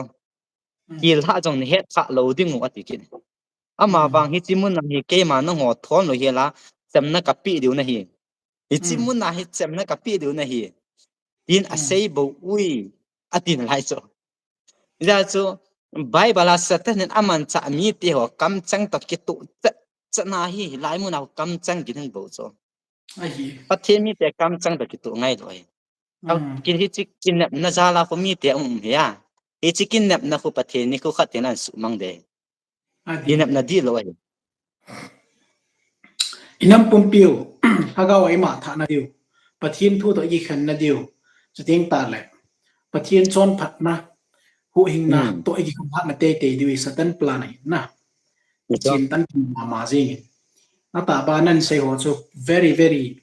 kil lhah jong nahet khah lou ding u ati kit. Amavang hiche muna hi keima nangho thon lou hela, chemna kapeh diu nahi. Hiche muna hi chemna kapeh diu nahi, tin asei bou ui, ati nalai chu. Hijeh chun Bible a Satan in amanchah miteho kamcheng toh kitoh chet chet na hi, hilai muna kamcheng kiti bou chu. Pathen mite kamcheng toh kitoh ngailou ahi. Hiche kinepna jal a khu mite um um hi a. Hiche kinepna khu Pathen in khu khat teng le asuhmang ding. Kinepna dihlou ahi. Inam pumpiu, lhagao a imatthahna diu, Pathen thu toh ikikhenna diu, chuteng tahle Pathen chonphatna, huhhingna toh ikikhenna teitei diu hi Satan plan ahi na. Pathen tan mama jengin. Atahbeh a nasei ho chu very, very,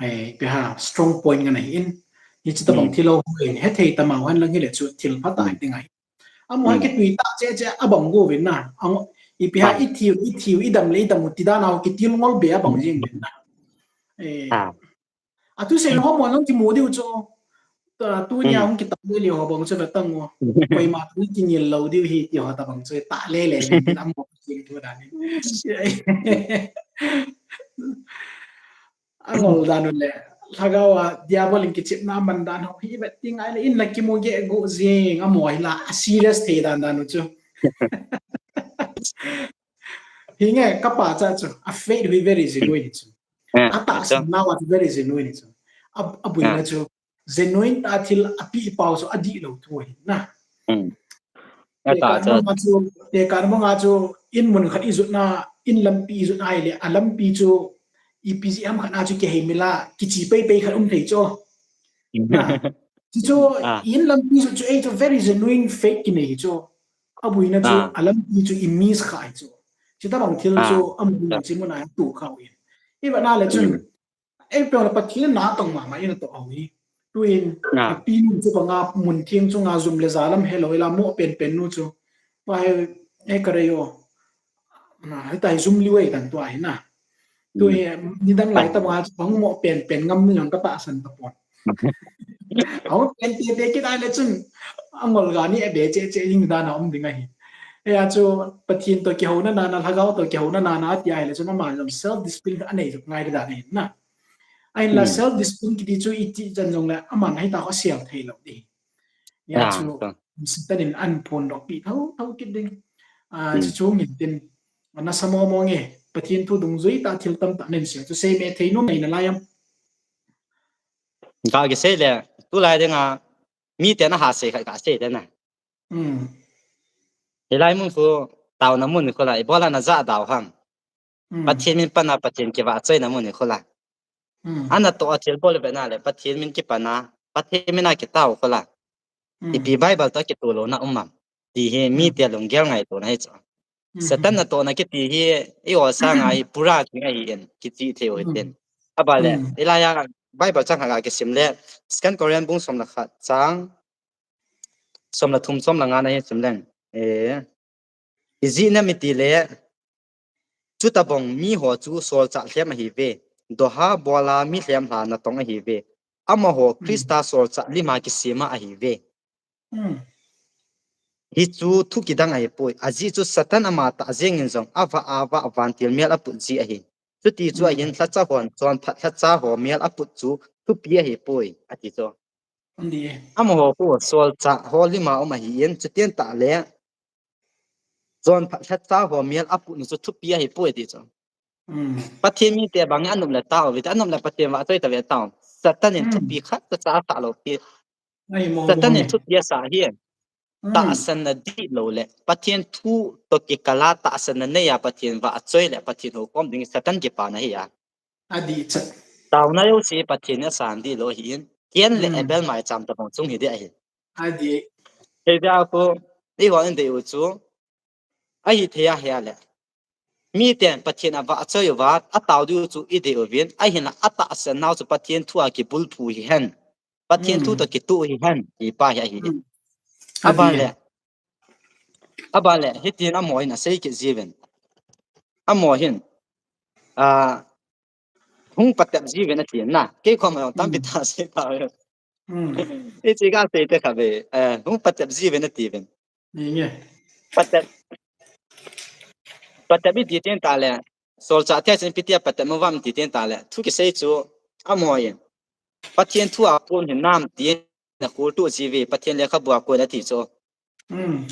eh, ipi ham, strong point ngen ahin. Hiche tobang thil ho hin hethei tamau henlang hile chu thil phatah ding ahi. Amaho kitui tah cheh cheh abang uvin na. Ipi ham, ithiu, ithiu, idam le idam u ti dan a ho kitil ngol be abang jeng uvin na. Athusei ho mo nang kimu diu chu. Tunia hung kitah lele ho bang chu vetang u. Koima toh kingil lou diu hi ti ho tobang chu tah lele uvin amaho jeng thu dan in. Angol dan u le, lhagao a diabol in kichepna aman dan ho hi vet teng ahile in la kimu geh gu jeng, amaho hi la a serious thei dan dan u chu. Hinge kapachat chu, a faith hi very genuine chu. Atahsan nau a very genuine chu. Abuina chu genuine tah thil apeh pau chu adihlou thu ahi na. Tekah banga chu, tekah banga chu in mun khat ijotna, in lampi ijotna ahile, alampi chu ipi jeh ham khat na chu kiheimil a, kiche peipei khat um thei chu. Chuchu in lampi jot chu eichu very genuine faith kinei chu. Abuina chu alampi chu i miss kha ahi chu. Chutobang thil chu amun a chemuna atoh kha u ahi. Ivet na le chun, eipeu le Pathen natong mama in atoh u ahi. Tuin, api nu chu banga mun theng chunga jum le ja lam helou ila mo penpen nu chu. Tua hi, e karei o. Hitia hi jum liu e tan tua hi na. Tui, nidang lai tobanga chu bang mo penpen ngam ni jong katahsan tapon. Ahung pen tete kit ahile chun, angol ga ni abe cheh cheh ding dan a um ding ahi. Hia chu Pathen toh kihouna nana, lhagao toh kihouna nana ati ahile chun ama jong self discipline anei jep ngai dan ahi na. Ahinla self discipline kiti chu iti chan jongle aman ahita khu asel theilou ding. Hia chu Satan in aphondohpi thotho kit ding. Chuchu ngin tin, nasa momo nge, Pathen thu dungjui tah thil tamtah nahin sei chu, seime theinom nei nalai am? Ga kisei le, tulai dinga miten ahasei khat gasei dena. Hilai mun khu, taona mun khu la, ibola najah dau ham? Pathen min pana Pathen kivahchoina mun hi khu la. Anatoh a thilbol ivet na le Pathen min kipana, Pathen min a kitao khu la. Ipi Bible toh kitoh louna um am, ti hi mite lunggel ngaitona hi chu. Satan natohna kiti hi, eiho sanga hi pura thing ahin, kichih thei u hitin. Abale, mm, hilaiya Bible chang khat ga kisim le, Second Corinthians bung som le khat chang som le thum, som le nga na hi sim leng. Eh, ijeh inem itile, chutabang miho chu solchah lhem ahiuve. Doha bola mi lhem lha natong ahiuve. Amaho, mm, Christa solchah lima kisema ahiuve. Mm. Hichu thu kidang ahipoi. Ajeh chu Satan ama tah jengin jong avah avah vantil mel aput ji ahi. Chuti chu, mm, ahin lhacha hon, chonphat lhacha ho mel aput chu thupi ahipoi, ati chu. Andi. Amaho khu solchah ho lima um ahin, chuti tah le chonphat lhacha ho mel aput nu chu thupi ahipoi ti chu. Mm. Pathen mite bang anop le tao, vit anop le Pathen vahchoi tave tao. Satan in, mm, thupi khat cha cha asah lou pi. Ai, mo, Satan mo, in mo. Thupi asah hi. Mm. Tahsanna dihlou le Pathen thu toh kikal a tahsanna neiya Pathen vahchoi le Pathen houkhom ding Satan kipana ahi a. Adih chet. Taona jouse Pathen in asan dihlou ahin. Kain le, mm, Abel maicham tabang chung hi ding ahi. Adih. Hijeh a khu, eihon idei u chu, ahithei ahile, miten Pathen avahchoi uva, atao diu chu idei uvin, ahinla atahsan nau chu Pathen thu a kibulphu hihen. Pathen thu, mm, toh kitoh hihen, ti pa hi ahi. Mm. Aban, adih, le, aban le, hitin amaho hin asei kit jiuvin. Amaho hin, ah, hung patep jiuvin ati na. Kei khom jong tampi, mm, tah sei tauve. Mm. Hiche kasei te kha ve, eh, hung patep jiuvin ati uvin. Ni nge. Patep. Patep iti teng tah le. Solchah thei chun ipi tia patep mo uvam iti teng tah le. Thu kisei chu amaho in, Pathen thu a kon hinam tin akhol toh jiuve, Pathen lekhabu a kon ati chu. Mm.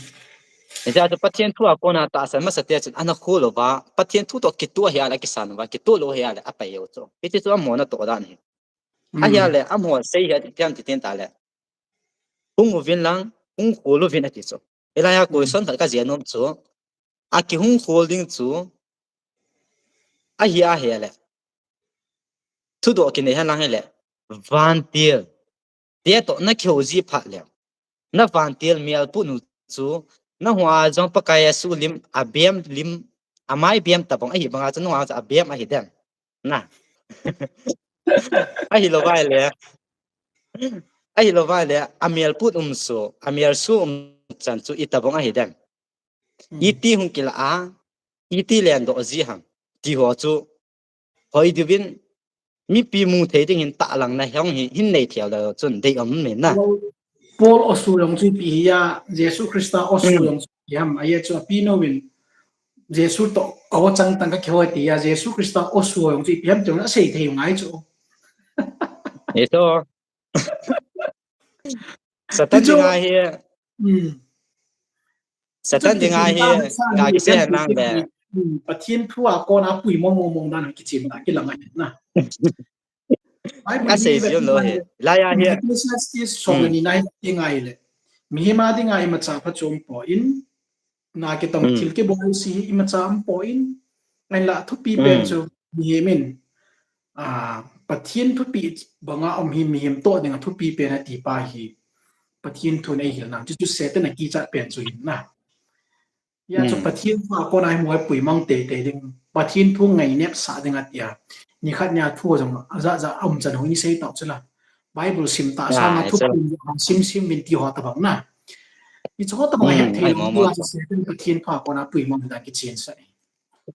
Hijeh chun Pathen thu a kona tahsan masa te chun ana khol uva, Pathen thu toh kitoh ahile akisan uva, kitoh lou ahile apai u chu. Hiche chu amaho natoh dan ahi. Mm. Ahile, amaho sei hi ipi ham iti teng tah le, hung uvin lang, hung khol uvin ati chu. Hilaiya, mm, question khat kajih nom chu, akihung khol ding chu, ahi ahile, thudoh kinei hen lang hile, vantil te toh nakihou ji phat le, na vantil mel put nu chu, nahung a jong Pakai Jesu lim, abem lim, amai bem tabang ahi banga chu nahung a chu abem ahi dem. Na. Ahilou vai le. Ahilou vai le, amel put um chu, amel su um chan chu itabang ahi dem. Hmm. Iti hung kila a, iti lendoh ji ham, ti ho chu, hoi diuvin, mipi mu thei ding hin tahlang na hung hi, hin nei thei lou chun dei um mai na. Paul o su jong chu ipi hi a, Jesu Christa o su, hmm, jong chu ipi ham, ahi chu api no vin, Jesu toh, o chang tang kakihou ti a, Jesu Christa o su jong chu ipi ham ti jong asei thei ngai chu. Eto. Satan dinga hi. Hmm. Satan dinga hi, ga kisei hen lang le. Hmm. Pathen thu a kona pui mong mong mong dan kichen ta kilang ahi na. Kasei jong lou hi. Laiya hi. Ecclesiastes som le ni na hi ti ngai le. Mihem a dinga imacha pha chu umpoi. Na kitong, hmm, thil kibol si imacha umpoi. Ahinla thupi pen, hmm, chu mihem in, ah, Pathen thupeh banga um hi mihem toh dinga thupi pen ati pa hi Pathen thun eihil nau. Chu chu Satan akichat pen chu hin na. Hijeh chun, hmm, Pathen thu a kona hi mo pui mang teitei ding. Pathen thu ngainep sah ding atia. Nikhat nia thu jong ajat jat a um chan hung isei tau chu la. Bible sim tah sanga, ah, thu kum sim sim vin ti ho tabang na. Hiche ho tabang, hmm, het thei lou, mo, mo, chu Satan Pathen thu a kona pui mang dan kichen sa.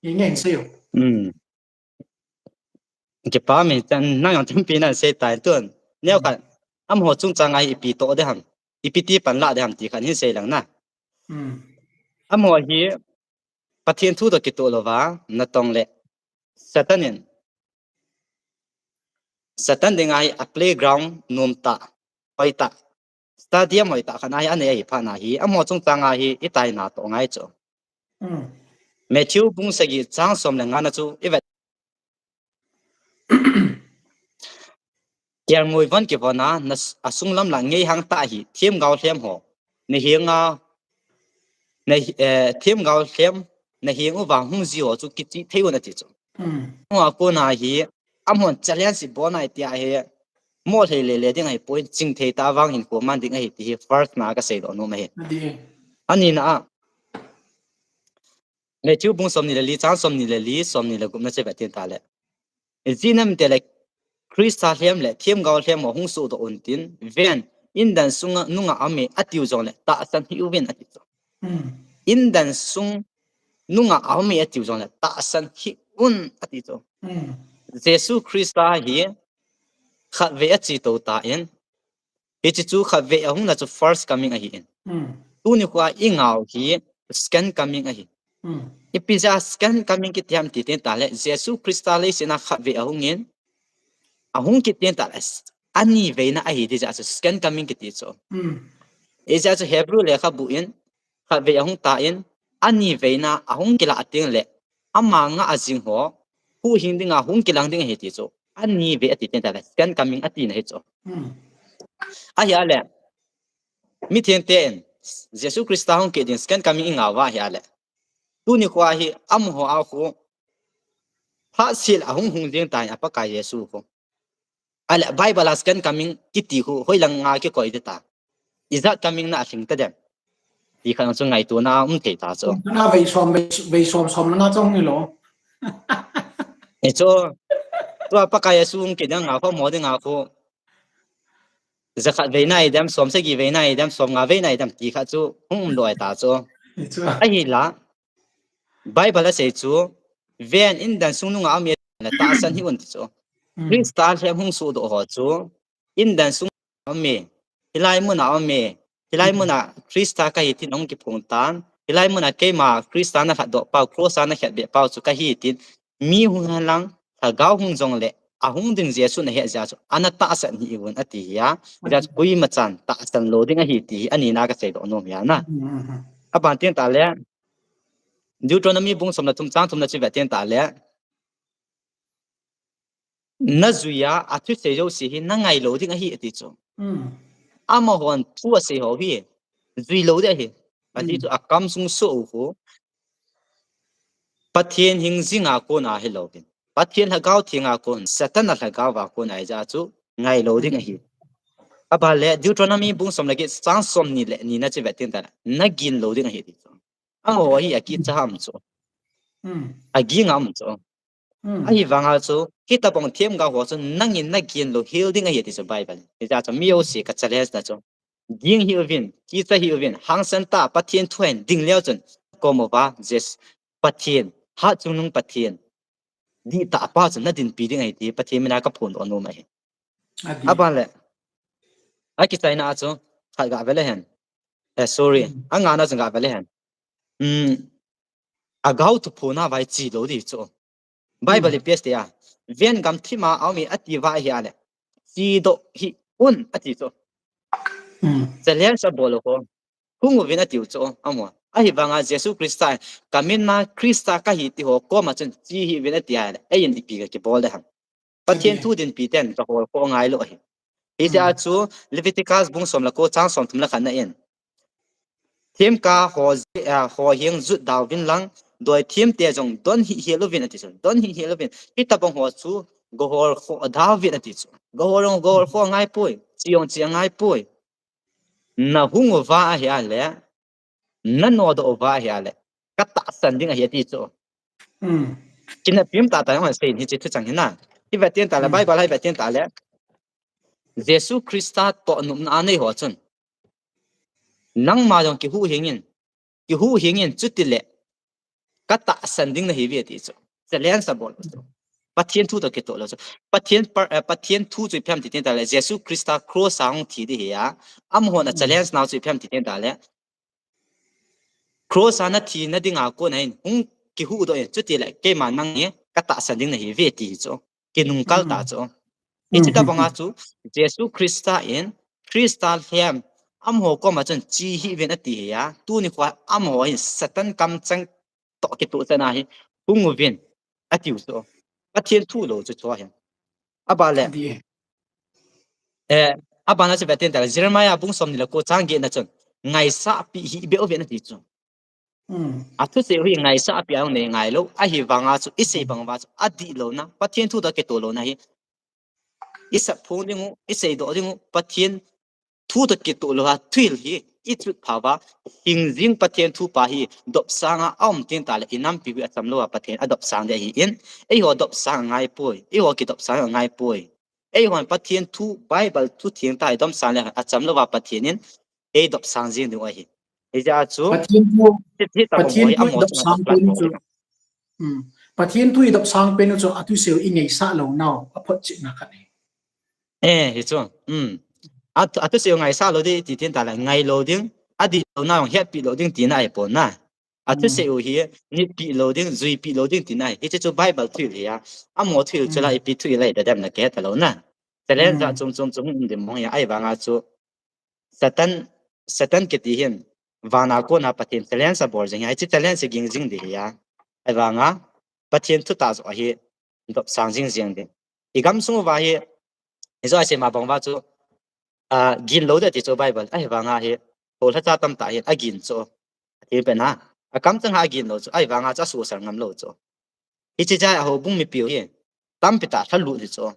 Nge nge sei o. Hmm. Kipa mi chan nang jong tampi nasei tai tun. Neo khat, amaho chungchang a hi ipi toh ding ham, ipi ti pan la ding ham ti khat hin sei lang na. Hmm. Amaho hi Pathen thu toh kitoh louva, natong le Satan in, Satan dinga hi a playground nom tah, hoi tah, stadium hoi tah khat na hi anei ahi phat na hi, amaho chungchang a hi itaina toh ngai chu. Hmm. Matthew bung sagi chang som le nga na chu ivet. Kelngoi von kivon a, na s-, asung lam la ngei hang tah hi, themgao lhem ho. Na henga, na, eh, themgao lhem, na heng uva hung ji ho chu kichih thei un ati chu. Hmm. Hung a kona hi, amahon challenge ibol nai tia hi, mo lhei le le ding ahipoi, ching thei tah vang hinkho man ding ahi ti hi, first na kasei doh nom ahi. Adi. Ani na a. Matthew bung som ni le li, chang som ni le li, som ni le gup na che vet tin ta le. Ijeh inem itile Christa lhem le themgao lhem ho hung sodoh un tin, ven, indan sunga nunga aume atiu jongle tahsan hih uvin ati chu. Indan sung nunga aume atiu jongle tahsan hih un ati chu. Jesu Christa hi khatvei ache tou tan, hiche chu khatvei ahungna chu first coming ahin. Tuni khoa ingao hi second coming ahi. Ipi jeh a second coming kiti ham ti teng tale, Jesu Christa leiset a khatvei ahungin, ahung kit teng tale, aniveina ahi ti jeh a chu second coming kiti chu. Hijeh a chu Hebrew lekhabu in, khatvei ahung tan, aniveina ahung kilah teng le, ama ngah a jing ho, huhhing dinga hung kilang ding ahi ti chu. Anivei ati teng tale, second coming atina hi chu. Ahile, mithengte in, Jesu Christa hung kit ding second coming ingao uva ahile, tuni khoa hi amaho a khu, phatseh ahung hung ding tahin a Pakai Jesu khu. Ahile Bible a second coming kiti khu hoilang a kikoi ding ta, ijat coming na alhing tadem ti khat chu ngaitona um thei ta chu. Vei som, vei, vei som, som nga chong ni lo. Hichu, tua Pakai Jesu hung kit dinga khu, amaho dinga khu, jakhat vei nai dem, somsagi vei nai dem, somnga vei nai dem ti khat chu hung umlou ta chu. Ahinla, Bible asei chu, ven, indan sung nunga aume le tahsan hih un ti chu. Christa lhem hung sodoh ho chu, indan sung aume, hilai muna aume, hilai muna Christa kahi tin ahung kiphong tan, hilai muna keima Christa nalhatdoh pau, cross a nakhetbeh pau chu kahi tin, mi hung hen lang, lhagao hung jongle, ahung ding Jesu nahet jeh a chu, ana tahsan hih un ati hi a, hijeh a chu koimachan tahsan lou ding ahi ti hi anina kaseidoh nom hi a na. Aban teng tale, Deuteronomy bung som le thum chang thumna chu vet teng tale, najui a, athusei jouse hi nangai lou ding ahi ati chu. Amahon thu asei ho hi jui lou ding ahi. Ajeh chu akamsung soh u khu Pathen hingjing a kona hilouvin, Pathen Lhagao Theng a kon, Satan a lhagao a kon ahijeh a chu ngai lou ding ahi. Aban le Deuteronomy bung som le get chang somni le ni na chu vet teng tale, nagin lou ding ahi ti chu. Amaho hi akicha ham chu, aging a um chu. Ahivanga chu, hitobang themgao ho chu nangin nagin lou hel ding ahi ti chu Bible in. Hijeh a chu mi jouse ka challenge na chu, ging hih uvin, kicha hih uvin, hangsan tah a Pathen thu hin ding leu chun, kom uva, Jesu, Pathen, Hatchungnung Pathen, dihtah pa chu nadinpi ding ahi ti Pathen mina kaphondoh nom ahi. Aban le, akichaina a chu, khat ga ve le hen. Eh, sorry, angana chu ga ve le hen. Agao thuphon a vai che lou ding chu. Bible in pias te a, ven, gamthip a aume ati uva ahile, chedoh hih un ati chu. Challenge abol u khu, hung uvin atiu chu, amaho. Ahivanga Jesu Christa, kamin a Christa kahi ti ho koma chun che hih uvin ati ahile, eiin ipi kakibol ding ham? Pathen thu dinpi ten kahol khoh ngai lou ahi. Hijeh a chu Leviticus bung som le ko chang somthum le khatna in, themgao ho, ho heng jut dauvin lang, doithemte jong don hih hel uvin ati chu. Don hih hel uvin. Hitobang ho chu gahol khoh dauvin ati chu. Gahol jong gahol khoh ngai poi, che jong che ngai poi. Nahung uva ahile, nanodoh uva ahile, katahsan ding ahi ati chu. Kinepna tahtah jong asei in hiche thuchang hi na. Ivet teng tale, Bible a ivet teng tale, Jesu Christa toh nopna anei ho chun, nangma jong kihuhhing in, kihuhhing in, chutile katahsan ding nahiuve ati chu. Challenge abol chu. Pathen thu toh kitoh lou chu. Pathen, Pathen thu chu ipi ham ti teng tale, Jesu Christa cross a hung thi ding hi a, amahon a challenge nau chu ipi ham ti teng tale, cross a nathi na dinga kon ahin, hung kihuhdoh in, chutile keima nangin katahsan ding nahiuve ti chu. Kinungkal ta chu. Hiche tobanga chu, Jesu Christa in, Christa lhem, amaho koma chun che hih uvin ati hi a, tuni khoa amaho hin Satan kamcheng toh kitoh chan a hi, hung uvin atiu chu. Pathen thu lou chu chu ahi. Aban le, eh, abana chu vet teng tale, Jeremiah bung somni le ko chang getna chun, ngaisahpi hih beh uvin ati chu. Athusei u hi ngaisahpi a nei ngailou, ahivanga chu isei bang uva chu adihlouna, Pathen thu toh kitoh louna hi isap phong ding u, iseidoh ding u, Pathen thu toh kitoh lou a thuhil hi ichut phauva, hingjing Pathen thu pa hi dopsang a aum teng tale, inampiu hi achamlou a Pathen adopsang ding ahin, eiho dopsang angaipoi, eiho kidopsang angaipoi. Eihon Pathen thu, Bible thu theng tah i dopsang le achamlouva Pathen in eidopsang jing diu ahi. Hijeh a chu, Pathen thu, hiche tah Pathen thu i dopsang pen chu, um, Pathen thu i dopsang pen chu athusei u i ngaisah lou nau, aphotchetna khat ahi. Eh, hichu. Um. Athu, athusei u ngaisah lou ding, ti thei tah le, ngai lou ding, adih lou nau, hetpi lou ding, tina ahipon na. Athusei u hi, nitpi lou ding, juipi lou ding, tina ahi. Hiche chu Bible thuhil ahi a. Amaho thuhil chu la, ipi thuhil ahi dem na kihet lou na. Challenge a chom chom chu hung um ding mong ahi a, ahivanga chu Satan, Satan kiti hin, vana kona Pathen challenge abol jing ahi, hiche challenge hi ging jing ding ahi a. Ahivanga, Pathen thutah joh hi, dopsang jing jing ding. I gamsung uva hi, hijo a isei ma bang uva chu, a, gin lou ding ti chu Bible, ahivanga hi, houlhacha tamtah hin, agin chu. Athi pen a, akam chang a agin lou chu, ahivanga chu asuhsah ngam lou chu. Hiche jeh a houbung mipiu hi, tampi tah lhalut hi chu.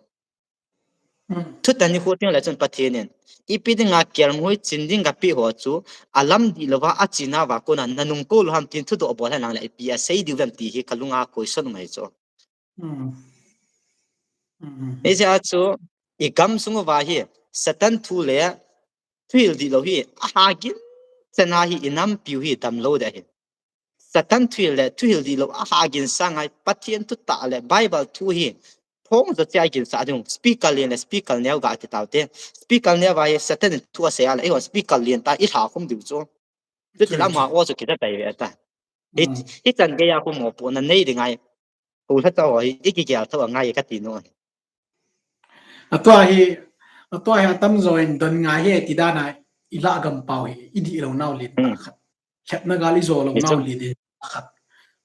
Thutan nikho teng le chun Pathen in, ipi dinga kelngoi chin ding kapeh ho chu, alam dih louva, achena uva kona, nanung kou lou ham tin thudoh bol hen lang le, ipi asei diu vem ti hi kalunga koison um ahi chu. Hijeh a chu, i gamsung uva hi, Satan thu le, thuhil dih lou hi, ahagin, chana hi, i nampiu hi, damlou ding ahi. Satan thuhil le thuhil dih lou ahagin sanga hi Pathen thutah le Bible thu hi phongjo cheh a ginsah ding, speaker len le speaker neo ga ti taute. Speaker neo va hi Satan in thu asei a le, eiho speaker len tah i lhakhum diu chu. Chuti lam ha o chu kita tai ve ta. Hi, hichan gei a khu mopohna nei ding ahi. Houlhacha ho hi i kigel tho angai kati nom ahi. Atua hi, atua hi atamjo in don ngai hi ti dan a i lah gam pau hi, i dih lou nau len tah khat. Lhepna gal i jo lou nau len tah khat.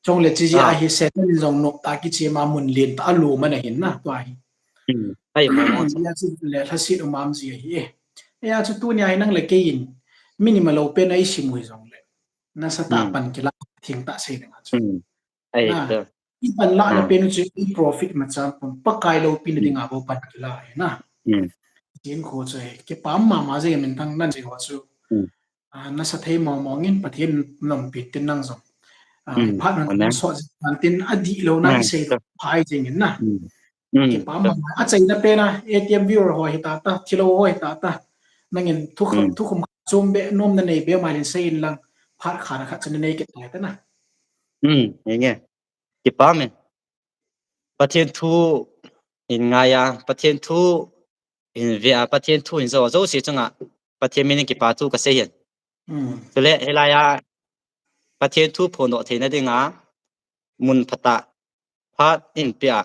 Chule hiche jeh a hi Satan in jong noptah kichem a mun len tah a lom ana hin na tua hi. Hijeh a chu le lhaset um am ji ahi e. Hijeh a chu tunia hi nang le kei in minim a lou pen a i sim u hi jongle, nasatah a pan kila, thengtah sei ding a chu. Na, i pan lahna pen u chu i profit imacha pon, Pakai loupina dinga bou pan kila ahi na. Tin khu chu hi, kipa mama jeh in min thang nan jeh ho chu. A, nasa thei mong mong in Pathen lampi tin nang jong. A, phat nan sot jing tin adih louna i sei lou phai jing in na. Kipa mama, achaina pen a, A T M viewer ho hi tata, thilou ho hi tata. Nangin thukhum, thukhum chom be, nom na nei be mai lin sei in lang, phat khat khat chu na nei kit tai ta na. Um, enge. Kipa me. Pathen thu in ngai a, Pathen thu in ve a, Pathen thu in jo, jouse chunga Pathen min in kipa thu kasei ahi. Chule hilai a Pathen thu phondoh theina dinga mun phatah phat in pia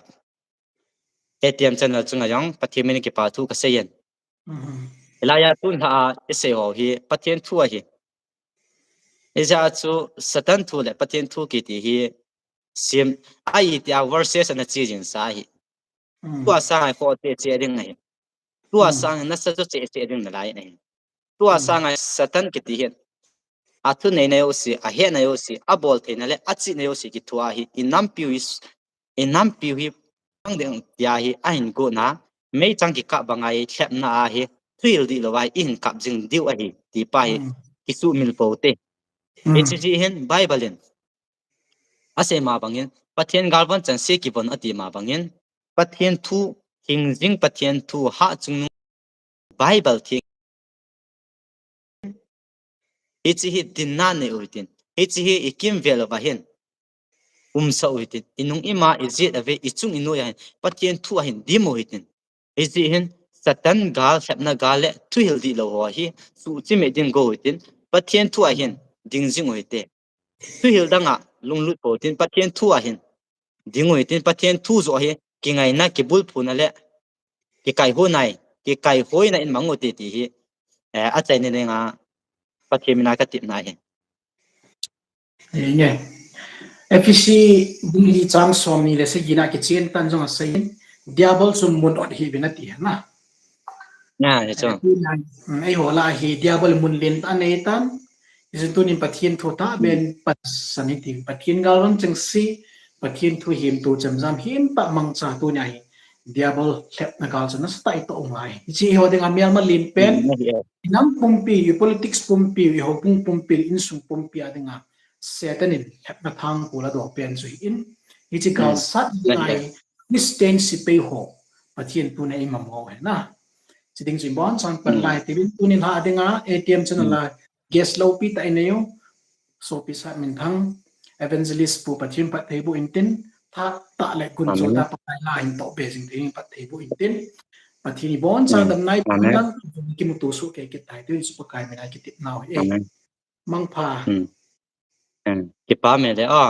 A T M channel chunga jong Pathen min in kipa thu kasei ahi. Hilai a tun lha a i sei ho hi Pathen thu ahi. Hijeh a chu Satan thu le Pathen thu kiti hi sim a, itia versus ana che jing sa ahi. Tua sanga hi khoh cheh cheh ding ahi. Tua sanga nasa chu cheh cheh ding nalai ahi. Tua sanga Satan kiti hin, athunei na jouse, ahet na jouse, abol theina le achih na jouse kithua hi, i nampiu hi, i nampiu hi pang ding tia hi ahin gotna, meichang kikap banga hi lhepna a hi, thuhil dih louva hi ihin kap jing diu ahi, ti pa hi, kisuhmil pou te. Hiche jeh hin Bible in asei ma bangin, Pathen galvon chengse kivon ati ma bangin, Pathen thu, hingjing Pathen thu, hah chungnung Bible theng. Hiche hi dinna nei u hitin. Hiche hi i kimvel uva hin umsah u hitin. I nung i ma, i jet a ve, i chung i noi a hin Pathen thu a hin dim u hitin. Hijeh hin Satan gal, lhepna gal le thuhil dih lou ho hi suhchimeh ding go u hitin. Pathen thu a hin ding jing u hite. Thuhil danga lunglut pou hitin, Pathen thu a hin ding u hitin, Pathen thu joh hi kingaina, kibulphuna le kikaihoina, kikaihoina in mang u hite ti hi, eh, achaina dinga Pathen mina katepna ahi. Enge. Ephesi bung li chang somni le sagi na kichen tan jong asei in, Diabol chu mun ot hih uvin ati na. Na, hichu. Eh, tunia, mm, eiho lah a hi Diabol mun lentah anei tan. Hichun tunin Pathen thu tahbeh in pansan hitin. Pathen galvon chengse, Pathen thu himto chemjam himtah mangcha tunia hi Diabol lhepna gal chu nasatah a itoh u ngai. Hiche eiho dinga melma len pen. Mm, ahi e. I nam pumpi, i politics pumpi, i houbung pumpi, insung pumpi a dinga Satan in lhepna thangkol adoh pen chu ahin. Hiche gal sat dinga hi Christian sepai ho, Pathen tuni imam ho hena. Chiding chu ibon chan pan lai tivin tuni la dinga A T M channel la guest loupi tah inei u. Sopi Satminthang, Evangelist Pu Pathen phattheiboh intin, tha tah le gunchu ta Pakai la hin toh be jing thei phattheiboh intin. Pathen ibon chan dam nai pan lang kimuto soh kei kit tai, tuni chu Pakai mina kitep nau e. Mangpha. Kipa me le a.